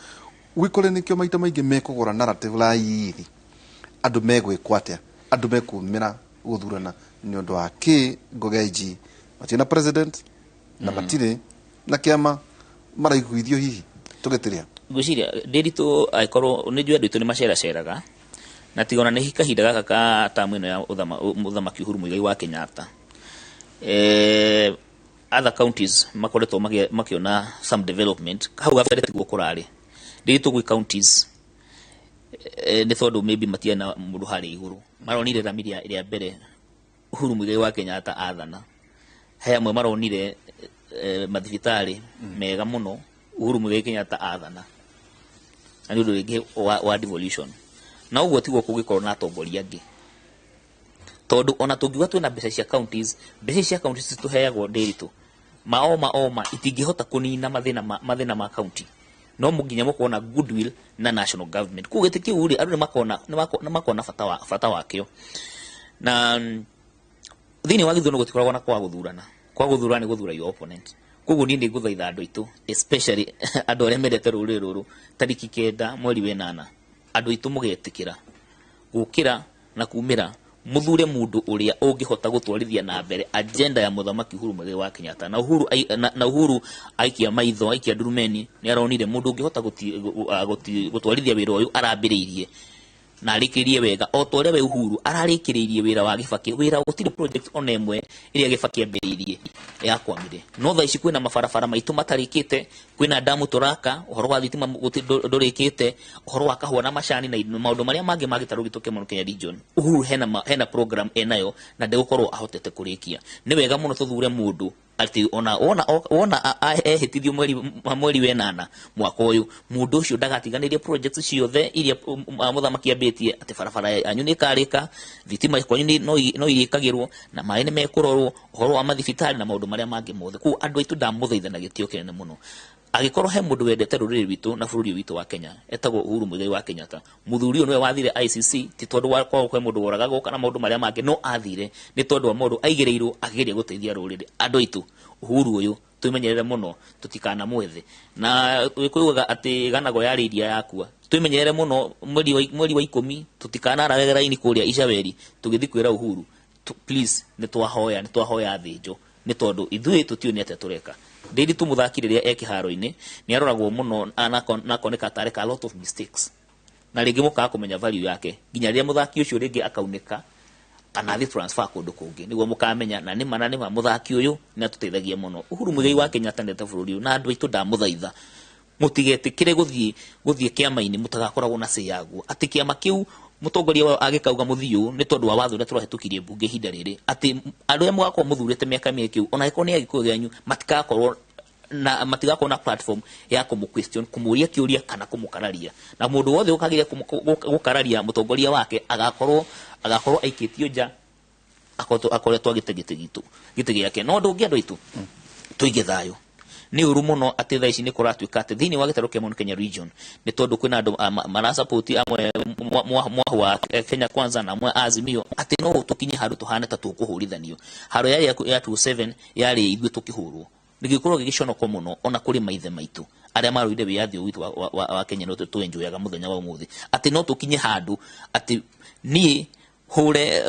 gwĩkũrĩ nĩkĩo maita maingĩ mekũgũra narrative raithi. Andũ megwĩkwo atĩa? Andũ mekumĩra gũthurana nĩ ũndũ wa kĩ? Ngũgĩ IG matirĩ na president na matirĩ na kĩama maraiguithio, hihi tũgĩtĩrĩa? Ngwĩciria ndĩritũ angĩkorwo nĩ njũĩ andũ aitũ nĩ maceraceraga, na tiga ona nĩ kahinda gaka ka tamu ĩno ya mũthamaki Uhuru Muigai wa Kenyatta, other counties makoretwo makĩona some development. Hau gabere tiguo kũrarĩ ndĩritũ gwĩ counties, nĩ tondũ maybe matiarĩ na mũndũ harĩa igũrũ. Maronire rami rĩa mbere Uhuru Muigai wa Kenyatta athana. He amwe maronire mathibitarĩ mega mũno Uhuru Muigai Kenyatta athana, na nĩ ũndũ rĩngĩ wa devolution. Na ũguo tiguo kũngĩkorwo na atongoria angĩ, tondũ ona tũngiuga twĩna mbeca cia counties, mbeca ici cia counties tũheagwo ndĩritũ maoma oma itingĩhota kũnina mathĩna ma county, no nginya mũkorwo na goodwill na national government. Koguo gĩtĩ kĩu rĩ, andũ nĩ makona bata wakĩo. Na thĩinĩ wa gĩthurano gũtikoragwo na kwaga gũthurana, kwaga gũthurana nĩ gũthura your opponent. Koguo niĩ nĩ ngũthaitha andũ aitũ, especially andũ arĩa mendete rũrĩrĩ rũrũ, tarĩki 9 mweri wa 8, andũ aitũ mũgetĩkĩra gũkĩra na kumĩra mũthure mũndũ ũrĩa ũngĩhota gũtwarithia na mbere agenda ya mũthamaki Uhuru Muigai wa Kenyatta. Na Uhuru na Uhuru aikia maitho, aikia ndurumeni, nĩ aronire mũndũ ũngĩhota gũtwarithia wĩra ũyũ arambĩrĩirie na arĩkĩrĩrie wega o ta ũrĩa we Uhuru ararĩkĩrĩirie wĩra wa Gĩbakĩ. Wĩra gũtirĩ project ona ĩmwe ĩrĩa Gĩbakĩ ambĩrĩirie yakwamire. No thaa ici kwĩna mabarabara maitũ matarĩkĩte, kwĩna ndamu tũraka, ũhoro wa thitima ndũrĩkĩte, ũhoro wa kahũa na macani na maũndũ marĩa mangĩ ma gĩtarũ gitũ kĩa Mount Kenya region. Uhuru hena program enayo na ndegũkorwo ahotete kũrĩkia. Nĩ wega mũno tũthure mũndũ atĩ ona wona ehĩtithio mweri wa 8 mwaka ũyũ, mũndũ ũcio ndagatiganĩrie projects ciothe iria mũthamaki ambĩtie, atĩ barabara yanyu nĩ ĩkarĩka, thitima kwanyu no irĩkagĩrwo, na maĩ nĩ mekũrorwo, ũhoro wa mathibitarĩ na maũndũ marĩa mangĩ mothe. Koguo andũ aitũ, ndamũthaitha na gĩtĩo kĩnene mũno, angĩkorwo he mũndũ wendete rũrĩrĩ rwitũ na bũrũri ũyũ witũ wa Kenya, etagwo Uhuru Muigai wa Kenyatta. Mũthuri ũyũ nĩwe wathire ICC, ti tondũ wa kwaga kwĩ mũndũ woragagwo kana maũndũ marĩa mangĩ, no athire nĩ tondũ wa maũndũ aigĩrĩirwo akĩgeria gũteithia rũrĩrĩ. Andũ aitũ, Uhuru ũyũ twĩmenyerere mũno tũtikanamwethe, na kwĩugaga atĩ ganago yarĩ iria yakua. Twĩmenyerere mũno mweri wa 10, tũtikanarage raini kũrĩa Icaweri tũgĩthiĩ kwĩra Uhuru, please, nĩ twahoya thĩnjo, nĩ tondũ ithuĩ tũtiũĩ nĩ atĩa tũreka. Ndĩritũ mũthaki rĩrĩa e kĩharo-inĩ nĩ aroragwo mũno na akoneka tareka a lot of mistakes, na rĩngĩ mũkaga kũmenya value yake nginya rĩrĩa mũthaki ũcio rĩngĩ akaunĩka kana athiĩ transfer kũndũ kũngĩ, nĩguo mũkamenya na nĩma na nĩma mũthaki ũyũ nĩ atũteithagia mũno. Uhuru Muigai wa Kenyatta ndete bũrũri ũyũ, na andũ aitũ ndamũthaitha mũtigetĩkĩre gũthiĩ kĩama-inĩ mũtagakoragwo na say yaguo, atĩ kĩama kĩu mũtongoria wao agĩkauga mũthiĩ ũũ, nĩ tondũ wa watho ũrĩa tũrahĩtũkirie mbunge ihinda rĩrĩ, atĩ andũ arĩa mũgakorwo mũthurĩte mĩaka mĩingĩ kĩu, ona angĩkorwo nĩ agĩkũyũ gĩanyu, matikakorwo na matigakorwo na platform ya kũmũ question, kũmũria kĩũria kana kũmũkararia. Na mũndũ wothe ũkageria gũkararia mũtongoria wake agakorwo aikĩtio nja, akoretwo agĩte gĩtĩ gitũ, gĩtĩ gĩake. No ũndũ ũngĩ, andũ aitũ, tũige thayũ. Nĩ ũru mũno atĩ thaa ici nĩ kũratuĩka atĩ thĩinĩ wa gĩtarũ kĩa Mount Kenya region, nĩ tondũ kwĩna andũ marasupport amwe mwahu wa Kenya Kwanza na amwe Azimio, atĩ no tũkinye handũ tũhane ta tũkũhũrithanio. Haro yarĩ ya 27 yarĩ ithuĩ tũkĩhũrwo, nĩgĩkorwo gĩgĩconoko mũno ona kũrĩ maithe maitũ arĩa marũire wĩyathi ũyũ witũ wa Kenya. No tũenjoyaga mũthenya wa ũmũthĩ atĩ no tũkinye handũ atĩ niĩ hũre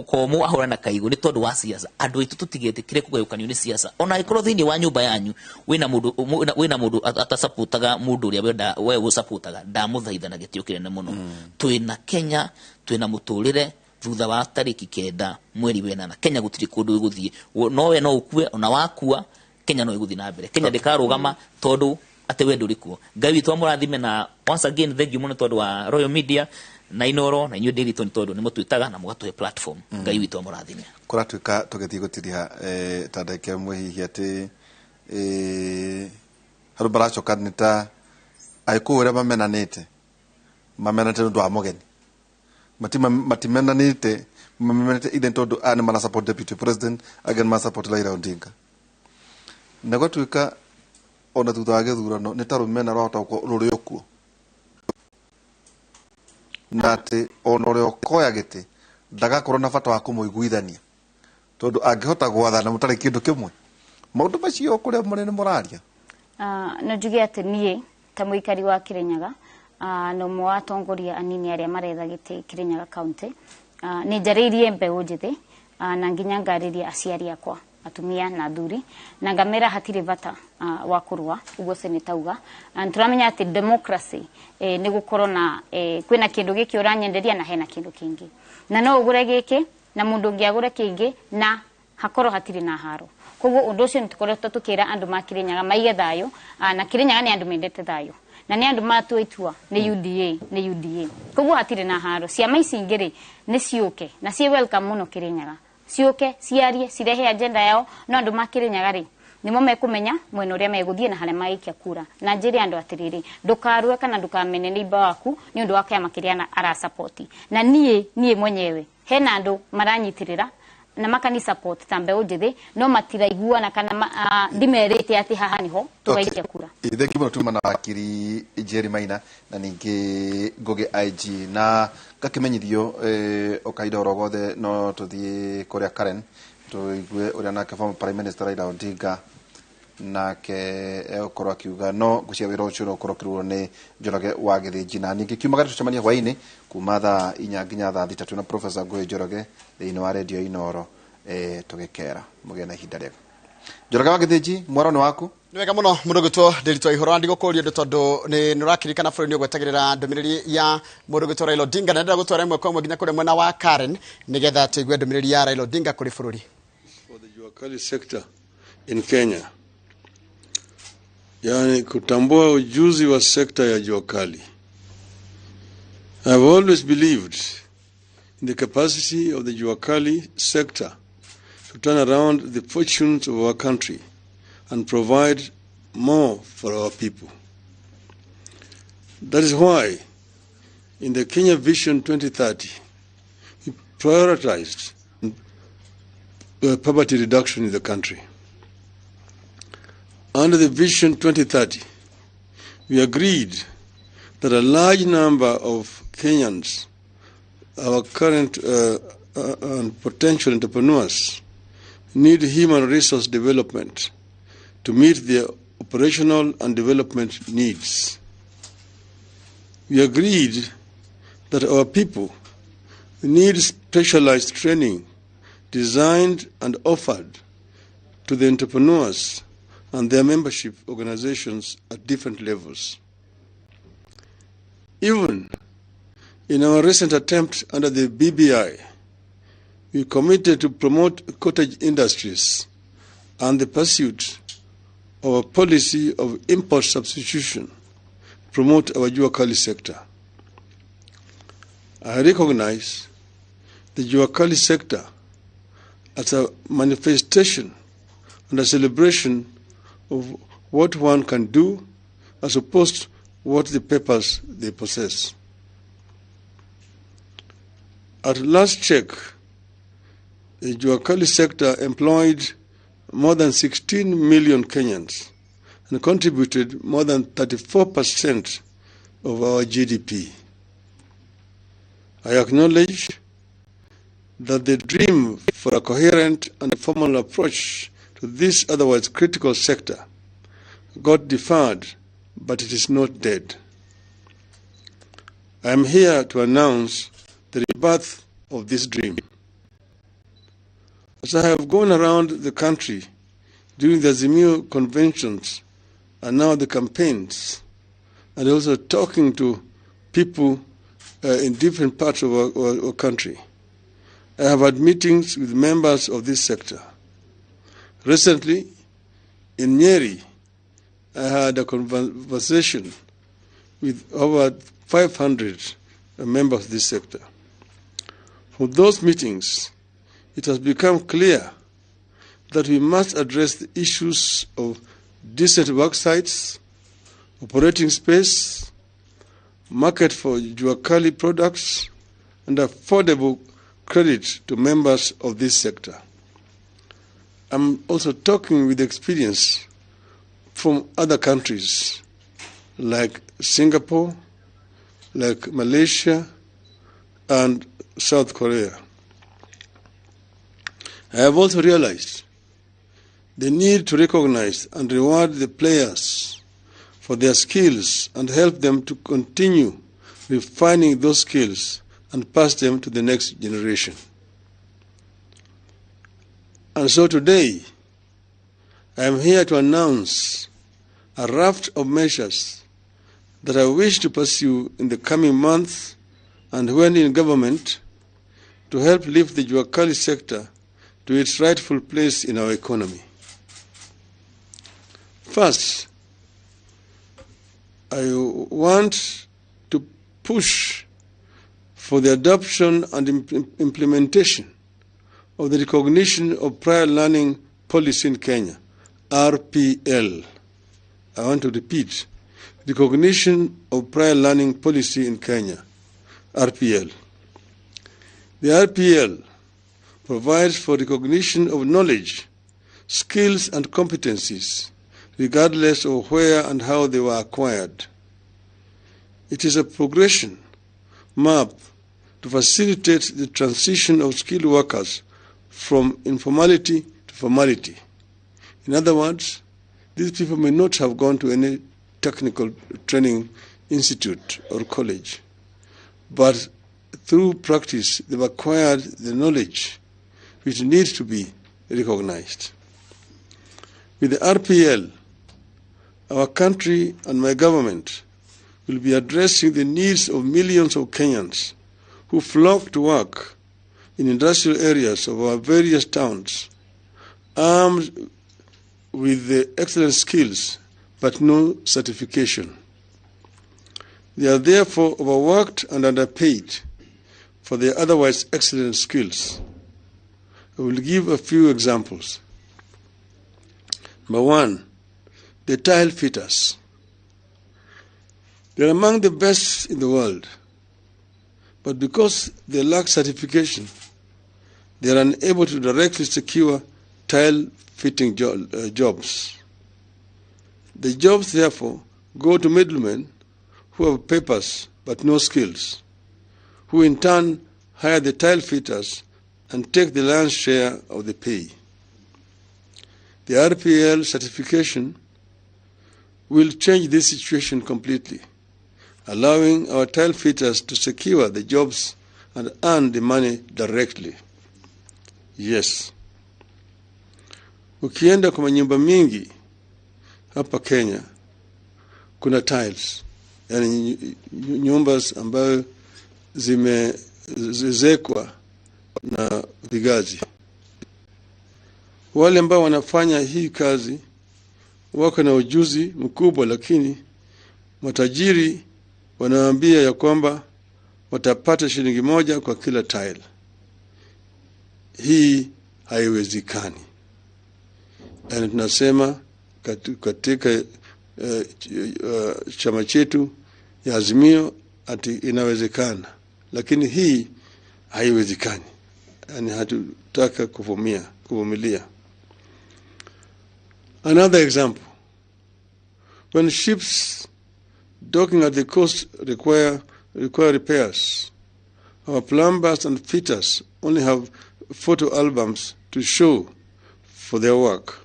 komo ahũra na kaigũ nĩ tondũ wa siasa. Andũ aitũ, tũtigetĩkĩre kũgayũkanio nĩ siasa. Ona angĩkorwo thĩinĩ wa nyũmba yanyu wĩna mũndũ atasupportaga mũndũ ũrĩa wenda we ũsupportaga, ndamũthaitha na gĩtĩo kĩnene mũno. Twĩna Kenya, twĩna mũtũrĩre thutha wa tarĩki 9 mweri wenana. Kenya gũtirĩ kũndũ ĩgũthiĩ. No we no ũkue, ona wakua Kenya no ĩgũthiĩ na mbere. Kenya ndĩkarũgama tondũ atĩ we ndũrĩ kuo. Ngai witũ amũrathime. Na once again, thank you mũno tondũ wa Royal Media na Inoro na inyuĩ Ndiritu, nĩ tondũ nĩ mũtwĩtaga na mũgatũhe platform. Ngai witũ amũrathime. Kũratuĩka tũgĩthiĩ gũtiriha ta ndagĩka ĩmwe hihi, atĩ handũ maracoka nĩ ta Agĩkũyũ ũrĩa mamenanĩte nĩ ũndũ wa mũgeni, matimenanĩte, mamenanĩte ithe tondũ aya nĩ mara support deputy president, angĩ nĩ mara support Raila Odinga, na gwatuĩka ona thutha wa gĩthurano nĩ ta rũmena rwahota gũkorwo rũrĩ o kuo, na atĩ ona ũrĩa ũkoya gĩtĩ ndagakorwo na bata wa kũmũiguithania tondũ angĩhota gwathana mũtarĩ kĩndũ kĩmwe. Maũndũ macio kũrĩa mũrĩ nĩ mũraria? No njuge atĩ niĩ ta mũikari wa Kirinyaga, na ũmwe wa atongoria anini arĩa maretha gĩtĩ Kirinyaga County, nĩ njarĩirie mbeũ njĩthĩ, na nginya ngarĩria aciari akwa atumia na athuri, na ngamera hatirĩ bata wa kũrũa ũguo seneta auga. Nĩ tũramenya atĩ democracy nĩ gũkorwo na kwĩna kĩndũ gĩkĩ ũranyenderia na hena kĩndũ kĩngĩ, na no ũgũre gĩkĩ na mũndũ ũngĩ agũre kĩngĩ na hakorwo hatirĩ na haro. Koguo ũndũ ũcio nĩ tũkoretwo tũkĩra andũ ma Kirinyaga maige thayũ, na Kirinyaga nĩ andũ mendete thayũ na nĩ andũ matua itua nĩ UDA, nĩ UDA. Koguo hatirĩ na haro. Ciama ici ingĩ rĩ, nĩ ciũke na ciĩ welcome mũno Kirinyaga, ciũke ciarie, cirehe agenda yao, no andũ ma Kirinyaga rĩ, nĩmo mekũmenya mwena ũrĩa megũthiĩ na harĩa magaikia kura. Na njĩre andũ atĩrĩrĩ, ndũkarue kana ndũkamene neighbor waku nĩ ũndũ wa kĩama kĩrĩa arasapoti. Na niĩ mwenyewe hena andũ maranyitĩrĩra na makani support ta mbeũ njĩthĩ, no matiraiguana kana ndimerĩte atĩ haha niho tũgaikia kura. Thengi mũno. Tuma na wakiri Jerry Maina na ningĩ Ngũgĩ IG na ngakĩmenyithio o kahinda oro gothe no tũthiĩ kũrĩa Karen tũigue ũrĩa nake former Prime Minister Raila Odinga nake egũkorwo akiuga. No ngũcia wĩra ũcio no ũkorwo ũkĩrutwo nĩ Njoroge wa Gĩthĩnji. Na ningĩ kiuma gatũ tũcemania hwaĩ-inĩ kuma thaa 4 nginya thaa 6 twĩna Professor Ngũgĩ Njoroge thĩinĩ wa redio Inoro. Tũgĩkera mũgĩe na ihinda rĩega. Njoroge wa Gĩthĩnji, mwaro nĩ waku. Nĩ wega mũno mũndũ gwĩtwo Ndĩritũ Ihoro. Ndigũkũria ũndũ tondũ nĩ ũrakirikana bũrũri nĩ ũgwetagĩrĩra ndũmĩrĩri ya mũndũ gwĩtwo Raila Odinga, na ndĩrenda gũtwara ĩmwe kwa ĩmwe nginya kũrĩa mwena wa Karen nĩgetha tũigue ndũmĩrĩri ya Raila Odinga kũrĩ bũrũri. For the jua kali sector in Kenya, yani kutambua ujuzi wa sekta ya jua kali. I have always believed in the capacity of the jua kali sector to turn around the fortunes of our country and provide more for our people. That is why in the Kenya Vision 2030, we prioritized poverty reduction in the country. Under the Vision 2030, we agreed that a large number of Kenyans, our current and potential entrepreneurs, need human resource development to meet their operational and development needs. We agreed that our people need specialized training designed and offered to the entrepreneurs and their membership organizations at different levels. Even in our recent attempt under the BBI, we committed to promote cottage industries and the pursuit of a policy of import substitution, promote our jua kali sector. I recognize the jua kali sector as a manifestation and a celebration of what one can do as opposed to what the papers they possess. At last check, the Juakali sector employed more than 16 million Kenyans and contributed more than 34% of our GDP. I acknowledge that the dream for a coherent and formal approach to this otherwise critical sector got deferred, but it is not dead. I am here to announce the rebirth of this dream. As I have gone around the country during the Azimio conventions and now the campaigns, and also talking to people in different parts of our country, I have had meetings with members of this sector. Recently, in Nyeri, I had a conversation with over 500 members of this sector. From those meetings, it has become clear that we must address the issues of decent work sites, operating space, market for Juakali products, and affordable credit to members of this sector. I'm also talking with experience from other countries like Singapore, like Malaysia, and South Korea. I have also realized the need to recognize and reward the players for their skills and help them to continue refining those skills and pass them to the next generation. And so today, I am here to announce a raft of measures that I wish to pursue in the coming months and when in government to help lift the Juakali sector to its rightful place in our economy. First, I want to push for the adoption and implementation of the recognition of prior learning policy in Kenya, RPL. I want to repeat, recognition of prior learning policy in Kenya, RPL. The RPL provides for recognition of knowledge, skills and competencies, regardless of where and how they were acquired. It is a progression map to facilitate the transition of skilled workers from informality to formality. In other words, these people may not have gone to any technical training institute or college, but through practice they've acquired the knowledge which needs to be recognized. With the RPL, our country and my government will be addressing the needs of millions of Kenyans who flock to work in industrial areas of our various towns, armed with the excellent skills but no certification. They are therefore overworked and underpaid for their otherwise excellent skills. I will give a few examples. Number one, the tile fitters. They are among the best in the world, but because they lack certification, they are unable to directly secure tile fitting jobs. The jobs, therefore, go to middlemen who have papers but no skills, who in turn hire the tile fitters and take the lion's share of the pay. The RPL certification will change this situation completely, allowing our tile fitters to secure the jobs and earn the money directly. Yes. Ukienda kwa manyumba mingi hapa Kenya kuna tiles, yani nyumba ambayo zimezekwa na vigazi. Wale ambao wanafanya hii kazi wako na ujuzi mkubwa, lakini matajiri wanaambia ya kwamba watapata shilingi 1 kwa kila tile. Hii haiwezekani. Na tunasema katika chama chetu ya Azimio ati inawezekana, lakini hii haiwezekani. Yani hatutaka kuvumilia. Another example, when ships docking at the coast require repairs, our plumbers and fitters only have photo albums to show for their work,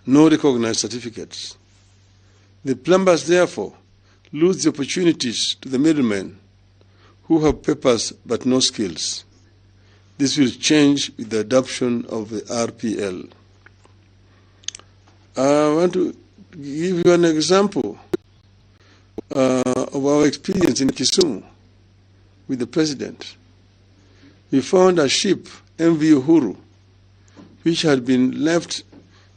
no recognized certificates. The plumbers therefore lose the opportunities to the middlemen who have papers but no skills. This will change with the adoption of the RPL. I want to give you an example of our experience in Kisumu with the president. We found a ship, MV Uhuru, which had been left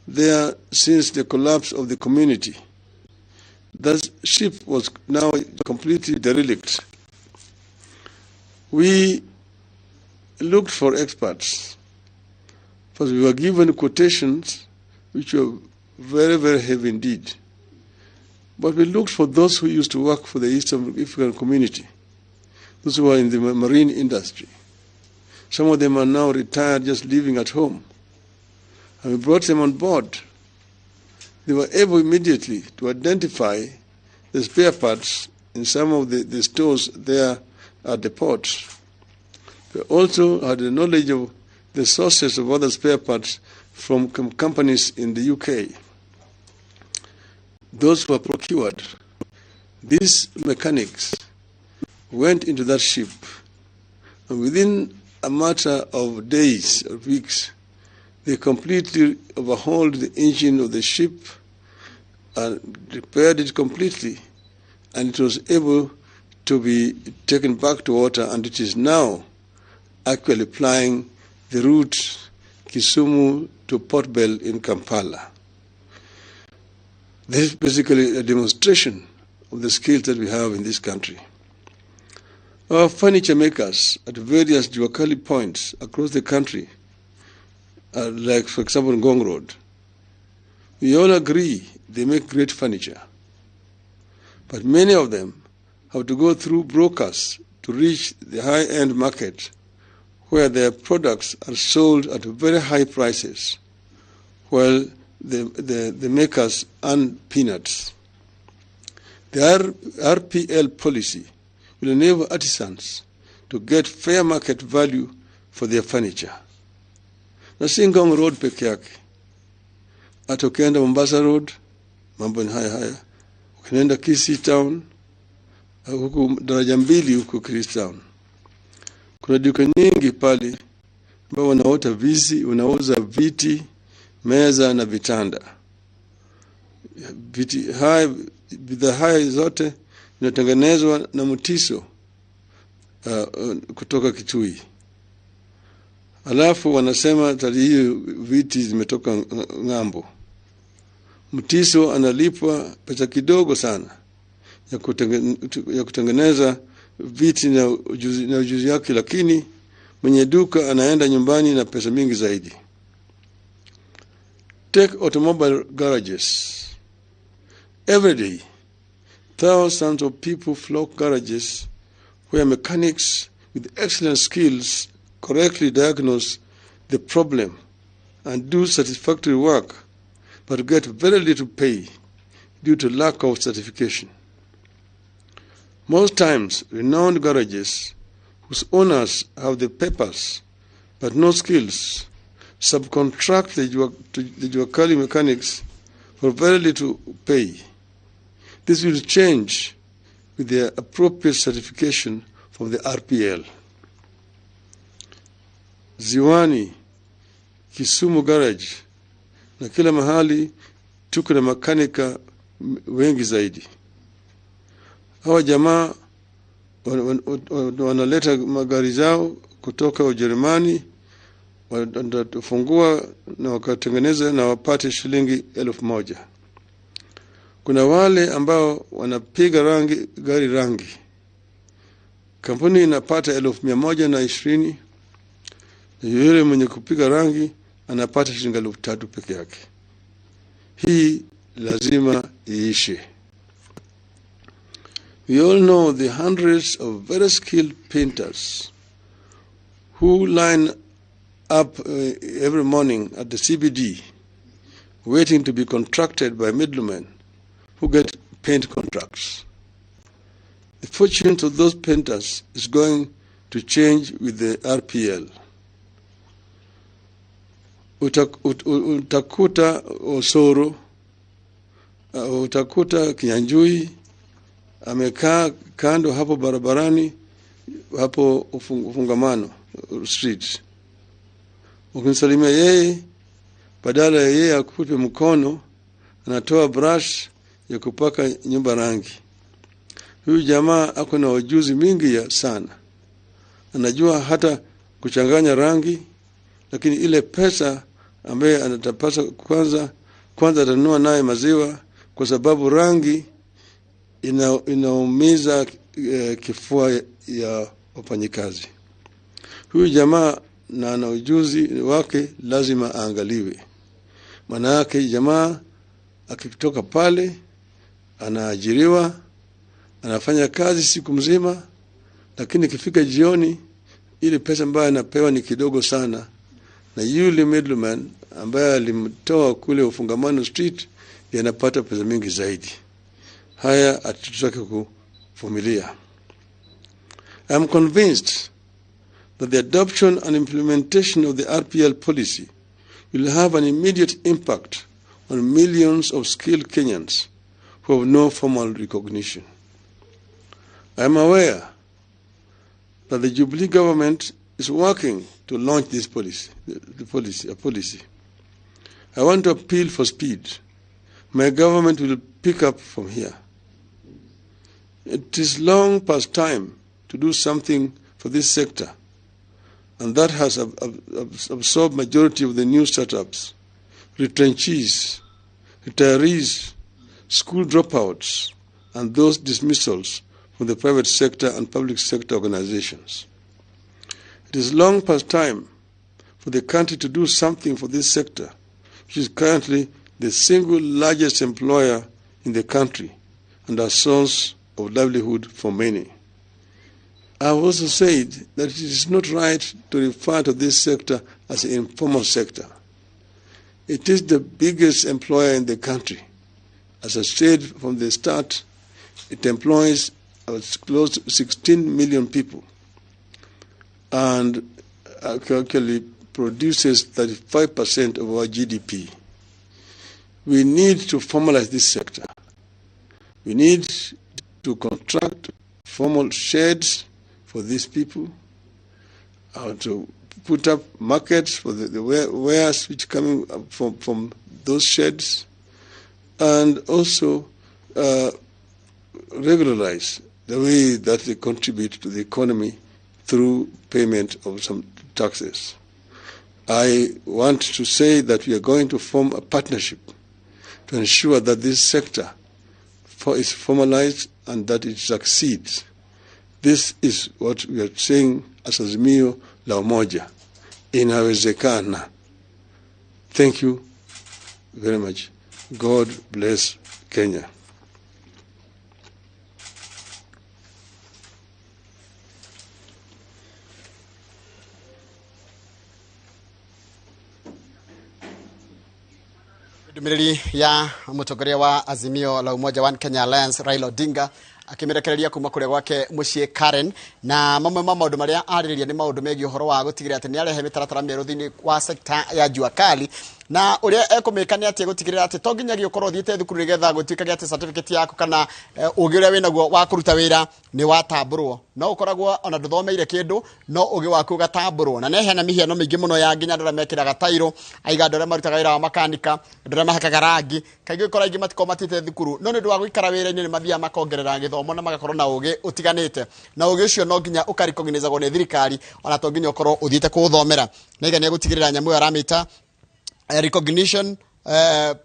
there since the collapse of the community. That ship was now completely derelict. We looked for experts, but we were given quotations which were very, very heavy indeed. But we looked for those who used to work for the East African community, those who are in the marine industry. Some of them are now retired, just living at home. And we brought them on board. They were able immediately to identify the spare parts in some of the stores there at the port. They also had the knowledge of the sources of other spare parts from companies in the UK. Those were procured. These mechanics went into that ship, and within a matter of days or weeks, they completely overhauled the engine of the ship and repaired it completely, and it was able to be taken back to water, and it is now actually plying the route Kisumu to Port Bell in Kampala. This is basically a demonstration of the skills that we have in this country. Our furniture makers at various Juakali points across the country, like for example Ngong Road, we all agree they make great furniture. But many of them have to go through brokers to reach the high-end market, where their products are sold at very high prices, while the makers earn peanuts. The RPL policy will enable artisans to get fair market value for their furniture. Na si Ngong Road peke yake, hata ukienda Mombasa Road mambo ni haya haya, ukienda Kisii Town huku daraja mbili huku Kisii Town kuna duka nyingi pale ambao wanaota visi, wanauza viti, meza na vitanda. Viti haya, bidhaa haya zote zinatengenezwa na Mutiso kutoka Kitui. Alafu wanasema tali hiyo viti zimetoka ng'ambo. Mutiso analipwa pesa kidogo sana ya kutengeneza viti na ujuzi yake, lakini mwenye duka anaenda nyumbani na pesa mingi zaidi. Take automobile garages. Every day, thousands of people flock garages where mechanics with excellent skills correctly diagnose the problem and do satisfactory work, but get very little pay due to lack of certification. Most times, renowned garages whose owners have the papers but no skills subcontract the Juakali mechanics for very little pay. This will change with the appropriate certification from the RPL. Ziwani, Kisumu Garage na kila mahali tuko na makanika wengi zaidi. Hawa jamaa wanaleta magari zao kutoka Ujerumani, wanafungua na wakatengeneza na wapate shilingi 1,000. Kuna wale ambao wanapiga rangi gari rangi, kampuni inapata 120,000, na yule mwenye kupiga rangi anapata shilingi 3,000 peke yake. Hii lazima iishe. We all know the hundreds of very skilled painters who line up every morning at the CBD waiting to be contracted by middlemen who get paint contracts. The fortune of those painters is going to change with the RPL. Utakuta Osoro, utakuta Kinyanjui amekaa kando hapo barabarani hapo Ufungamano Street. Ukimsalimia yeye, badala ya yeye akupe mkono, anatoa brush ya kupaka nyumba rangi. Huyu jamaa ako na ujuzi mingi ya sana, anajua hata kuchanganya rangi, lakini ile pesa ambaye anatapasa kwanza atanunua naye maziwa, kwa sababu rangi inaumiza kifua ya wafanyikazi. Huyu jamaa na ana ujuzi wake, lazima aangaliwe. Maana yake jamaa akitoka pale anaajiriwa, anafanya kazi siku mzima, lakini ikifika jioni ile pesa ambayo anapewa ni kidogo sana, na yule middleman ambaye alimtoa kule Ufungamano Street anapata pesa mingi zaidi. Haya hatutaki kuvumilia. I am convinced that the adoption and implementation of the RPL policy will have an immediate impact on millions of skilled Kenyans who have no formal recognition. I am aware that the Jubilee government is working to launch this policy, a policy. I want to appeal for speed. My government will pick up from here. It is long past time to do something for this sector, and that has absorbed majority of the new startups, retrenchees, retirees, school dropouts, and those dismissals from the private sector and public sector organizations. It is long past time for the country to do something for this sector, which is currently the single largest employer in the country and a source of livelihood for many. I have also said that it is not right to refer to this sector as an informal sector. It is the biggest employer in the country. As I said from the start, it employs close to 16 million people and actually produces 35% of our GDP. We need to formalize this sector. We need to construct formal sheds for these people, to put up markets for the wares which coming up from those sheds, and also regularize the way that they contribute to the economy through payment of some taxes. I want to say that we are going to form a partnership to ensure that this sector is formalized and that it succeeds. This is what we are saying as Azimio la Umoja. Inawezekana. Thank you very much. God bless Kenya. Ndũmĩrĩri ya mũtongoria wa Azimio la Umoja One Kenya Alliance Raila Odinga akĩmĩrekereria kuma kũrĩa gwake mũciĩ Karen, na mamwe ma maũndũ marĩa arĩrĩria nĩ maũndũ megiĩ ũhoro wa gũtigĩrĩra atĩ nĩ arehe mĩtaratara mĩerũ thĩinĩ wa sekta ya jua kali, na ũrĩa ekũmĩka nĩ atĩ gũtigĩrĩra atĩ to nginyagia ũkorwo ũthiĩte thukuru nĩgetha gũtuĩkage atĩ certificate yaku kana ũgĩ ũrĩa wĩnaguo wa kũruta wĩra nĩ watambũrwo. No ũkoragwo ona ndũthomeire kĩndũ no ũgĩ waku ũgatambũrwo, na neheana mĩhiano mĩingĩ mũno ya nginya andũ arĩa mekĩraga tairo, aiga andũ arĩa marutaga wĩra wa makanika, andũ arĩa mahakaga rangi. Kaingĩ ũkora aingĩ matikoragwo mathiĩte thukuru, no nĩ ũndũ wa gũikara wĩra-inĩ nĩ mathiaga makongerera gĩthomo na magakorwo na ũgĩ ũtiganĩte, na ũgĩ ũcio no nginya ũkarikognizagwo nĩ thirikari, ona to nginya ũkorwo ũthiĩte kũũthomera. Na iga nĩ egũtigĩrĩra nyamũ ĩyo aramĩta recognition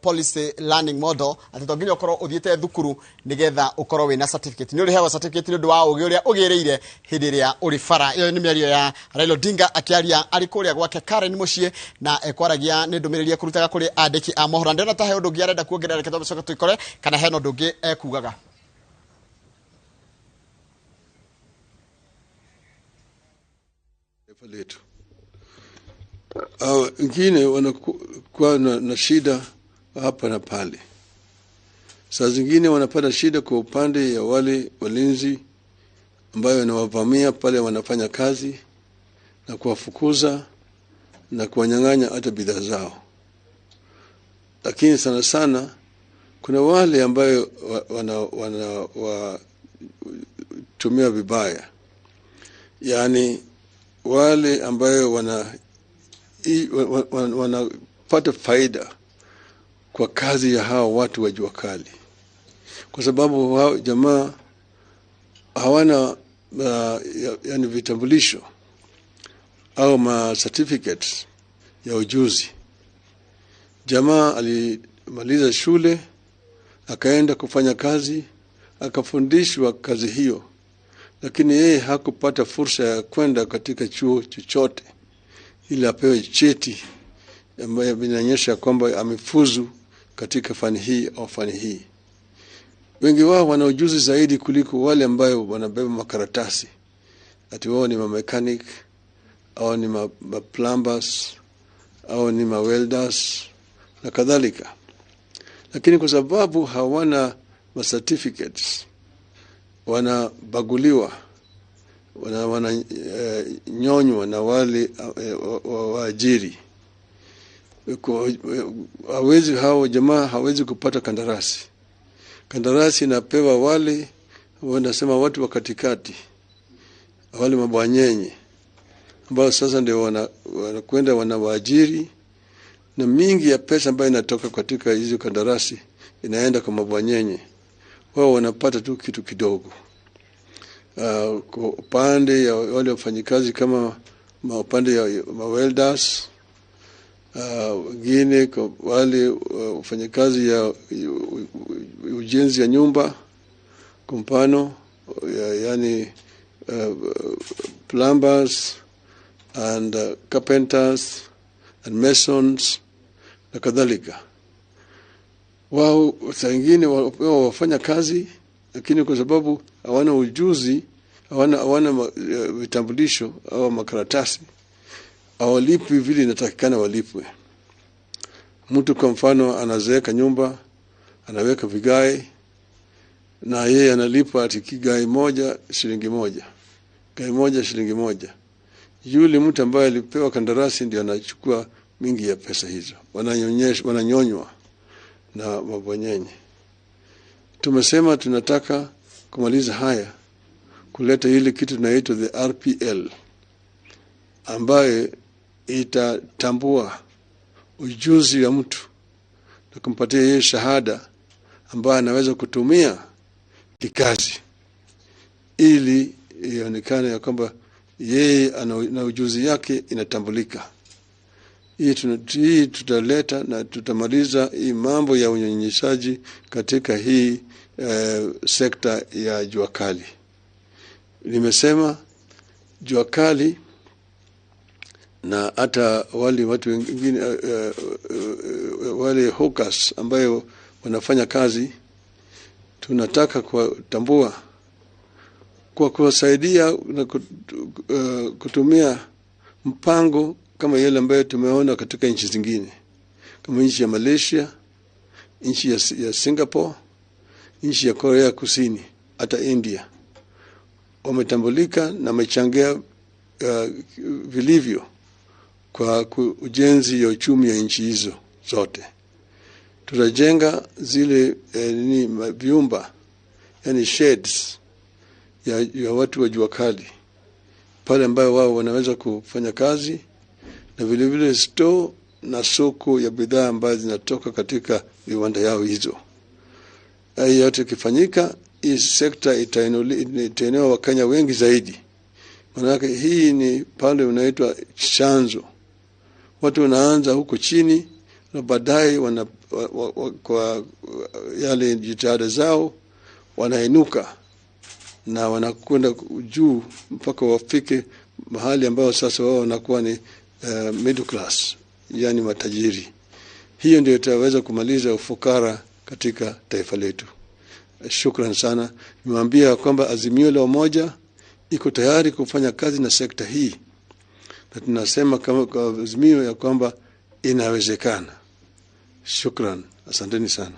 Policy learning model atĩ to nginya ũkorwo ũthiĩte thukuru nĩgetha ũkorwo wĩna certificate. Nĩ ũrĩheagwo certificate nĩ ũndũ wa ũgĩ ũrĩa ũgĩrĩire hĩndĩ ĩrĩa ũrĩ bara. Ĩyo nĩ mĩario ya Raila Odinga akĩaria arĩ kũrĩa gwake Karen mũciĩ, na ekwaragia nĩ ndũmĩrĩri ekũrutaga kũrĩ andĩki a mohoro. Ndĩrona ta he ũndũ ũngĩ arenda kuongerera, reke tũcoke tũikore kana hena ũndũ ũngĩ ekugaga. Taifa letu. Wengine wanakuwa na shida hapa na pale. Saa zingine wanapata shida kwa upande ya wale walinzi ambayo wanawavamia pale wanafanya kazi na kuwafukuza na kuwanyang'anya hata bidhaa zao. Lakini sana sana kuna wale ambayo wana tumia vibaya, yaani wale ambayo wanapata faida kwa kazi ya hao watu wa jua kali, kwa sababu hao jamaa hawana yani vitambulisho au ma certificates ya ujuzi. Jamaa alimaliza shule akaenda kufanya kazi, akafundishwa kazi hiyo, lakini yeye hakupata fursa ya kwenda katika chuo chochote ili apewe cheti ambayo inaonyesha kwamba amefuzu katika fani hii au fani hii. Wengi wao wana ujuzi zaidi kuliko wale ambayo wanabeba makaratasi ati wao ni ma mechanic au ni ma plumbers au ni ma welders na kadhalika, lakini kwa sababu hawana ma certificates wanabaguliwa, wana nyonywa na wale waajiri. Hawezi, hao jamaa hawezi kupata kandarasi. Kandarasi inapewa wale wanasema watu wa katikati, wale mabwanyenye ambao sasa ndio wanakwenda wanawaajiri, na mingi ya pesa ambayo inatoka katika hizo kandarasi inaenda kwa mabwanyenye. Wao wanapata tu kitu kidogo. Kwa upande ya wale wafanyikazi kama upande ya welders, wengine kwa wale wafanyikazi ya ujenzi ya nyumba kwa mfano, yani plumbers and carpenters and masons na kadhalika. Wao saa ingine wafanya kazi, lakini kwa sababu hawana ujuzi, hawana vitambulisho au makaratasi, hawalipwi vile inatakikana walipwe. Mtu kwa mfano anazeeka nyumba, anaweka vigae, na yeye analipwa ati kigae moja shilingi moja, gae moja shilingi moja. Yule mtu ambaye alipewa kandarasi ndio anachukua mingi ya pesa hizo. Wananyonywa na mabwanyenye. Tumesema tunataka kumaliza haya, kuleta ile kitu tunaitwa the RPL, ambaye itatambua ujuzi wa mtu na kumpatia yeye shahada ambayo anaweza kutumia kikazi, ili ionekane ya kwamba yeye na ujuzi yake inatambulika. Hii tutaleta na tutamaliza hii mambo ya unyonyeshaji katika hii sekta ya jua kali. Nimesema jua kali na hata wale watu wengine, wale hawkers ambayo wanafanya kazi, tunataka kutambua kwa kuwasaidia na kutumia mpango kama yale ambayo tumeona katika nchi zingine, kama nchi ya Malaysia, nchi ya Singapore, nchi ya Korea Kusini, hata India. Wametambulika na wamechangia vilivyo kwa ujenzi ya uchumi ya nchi hizo zote. Tutajenga zile vyumba, yani sheds ya watu wa jua kali pale ambayo wao wanaweza kufanya kazi, na vile vile store na soko ya bidhaa ambazo zinatoka katika viwanda yao hizo. Hayo yote ikifanyika, hii sekta itainua Wakenya wengi zaidi. Maana hii ni pale unaitwa chanzo. Watu wanaanza huko chini, na baadaye wana, wa, wa, wa, kwa yale jitihada zao wanainuka na wanakwenda juu mpaka wafike mahali ambayo sasa wao wanakuwa ni middle class, yani matajiri. Hiyo ndio itaweza kumaliza ufukara katika taifa letu. Shukran sana. Nimeambia kwamba Azimio la Umoja iko tayari kufanya kazi na sekta hii, na tunasema kama kwa Azimio ya kwamba inawezekana. Shukran, asanteni sana.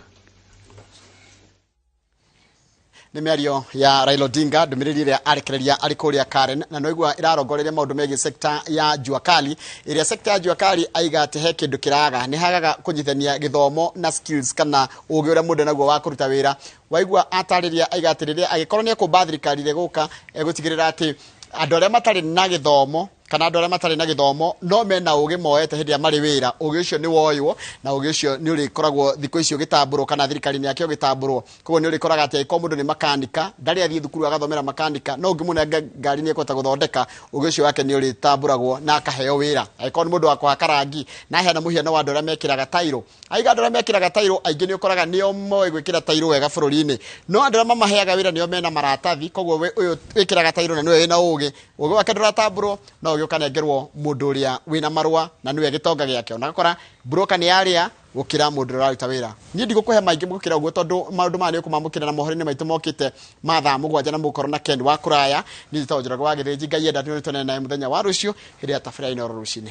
Nä mä ario ya Raila Odinga, ndå mä rä ri ä rä a arekereria arä kå rä a Karen, na noigua ĩrarongoreria maũndũ megiĩ sekta ya jua kali, ĩrĩa sekta ya jua kali aiga atĩ he kĩndũ kĩraga, nĩ hagaga kũnyitithania gĩthomo na skills kana ũgĩ ũrĩa mũndũ naguo wa kũruta wĩra. Waigua atarĩria aiga atĩ rĩrĩa angĩkorwo nĩ ekũmba thirikari ĩrĩa ĩgũka, egũtigĩrĩra atĩ andũ arĩa matarĩ na gĩthomo kana andũ arĩa matarĩ na gĩthomo no mena ũgĩ moete hĩndĩ ĩrĩa marĩ wĩra, ũgĩ ũcio nĩ woywo na ũgĩ ũcio nĩ ũrĩkoragwo thikũ ici ũgĩtambũrwo kana thirikari-inĩ yake ũgĩtambũrwo. Koguo nĩ ũrĩkoraga atĩ angĩkorwo mũndũ nĩ makanika, ndarĩ athiĩ thukuru agathomera makanika, no ũngĩmũnenga ngari nĩ ekũhota gũthondeka, ũgĩ ũcio wake nĩ ũrĩtambũragwo na akaheo wĩra. Angĩkorwo nĩ mũndũ wa kũhaka rangi, na aheana mũhiano wa andũ arĩa mekĩraga tairũ, aiga andũ arĩa mekĩraga tairũ aingĩ nĩ ũkoraga nĩo moĩ gwĩkĩra tairũ wega bũrũri-inĩ, no andũ arĩa mamaheaga wĩra nĩo mena maratathi. Koguo ũyũ wĩkĩraga tairũ na nĩwe wĩna ũgĩ, ũgĩ wake ndũratambũrwo, no ũgĩ ũkanengerwo mũndũ ũrĩa wĩna marũa na nĩwe gĩtonga gĩake, ona gakora broker nĩ arĩa gũkĩra mũndũ ũrĩa ũraruta wĩra. Niĩ ndigũkũhe maingĩ gũkĩra ũguo tondũ maũndũ maya nĩ ũkũmamũkĩra na mohoro-inĩ maitũ mokĩte ma thaa 7 na mũgũkorwo na Ken wa kũraya. Niĩ njĩtagwo Njoroge wa Gĩthĩnji. Ngai enda nĩ tuonane naye mũthenya wa rũciũ hĩndĩ ya tabarĩra Inooro rũcinĩ.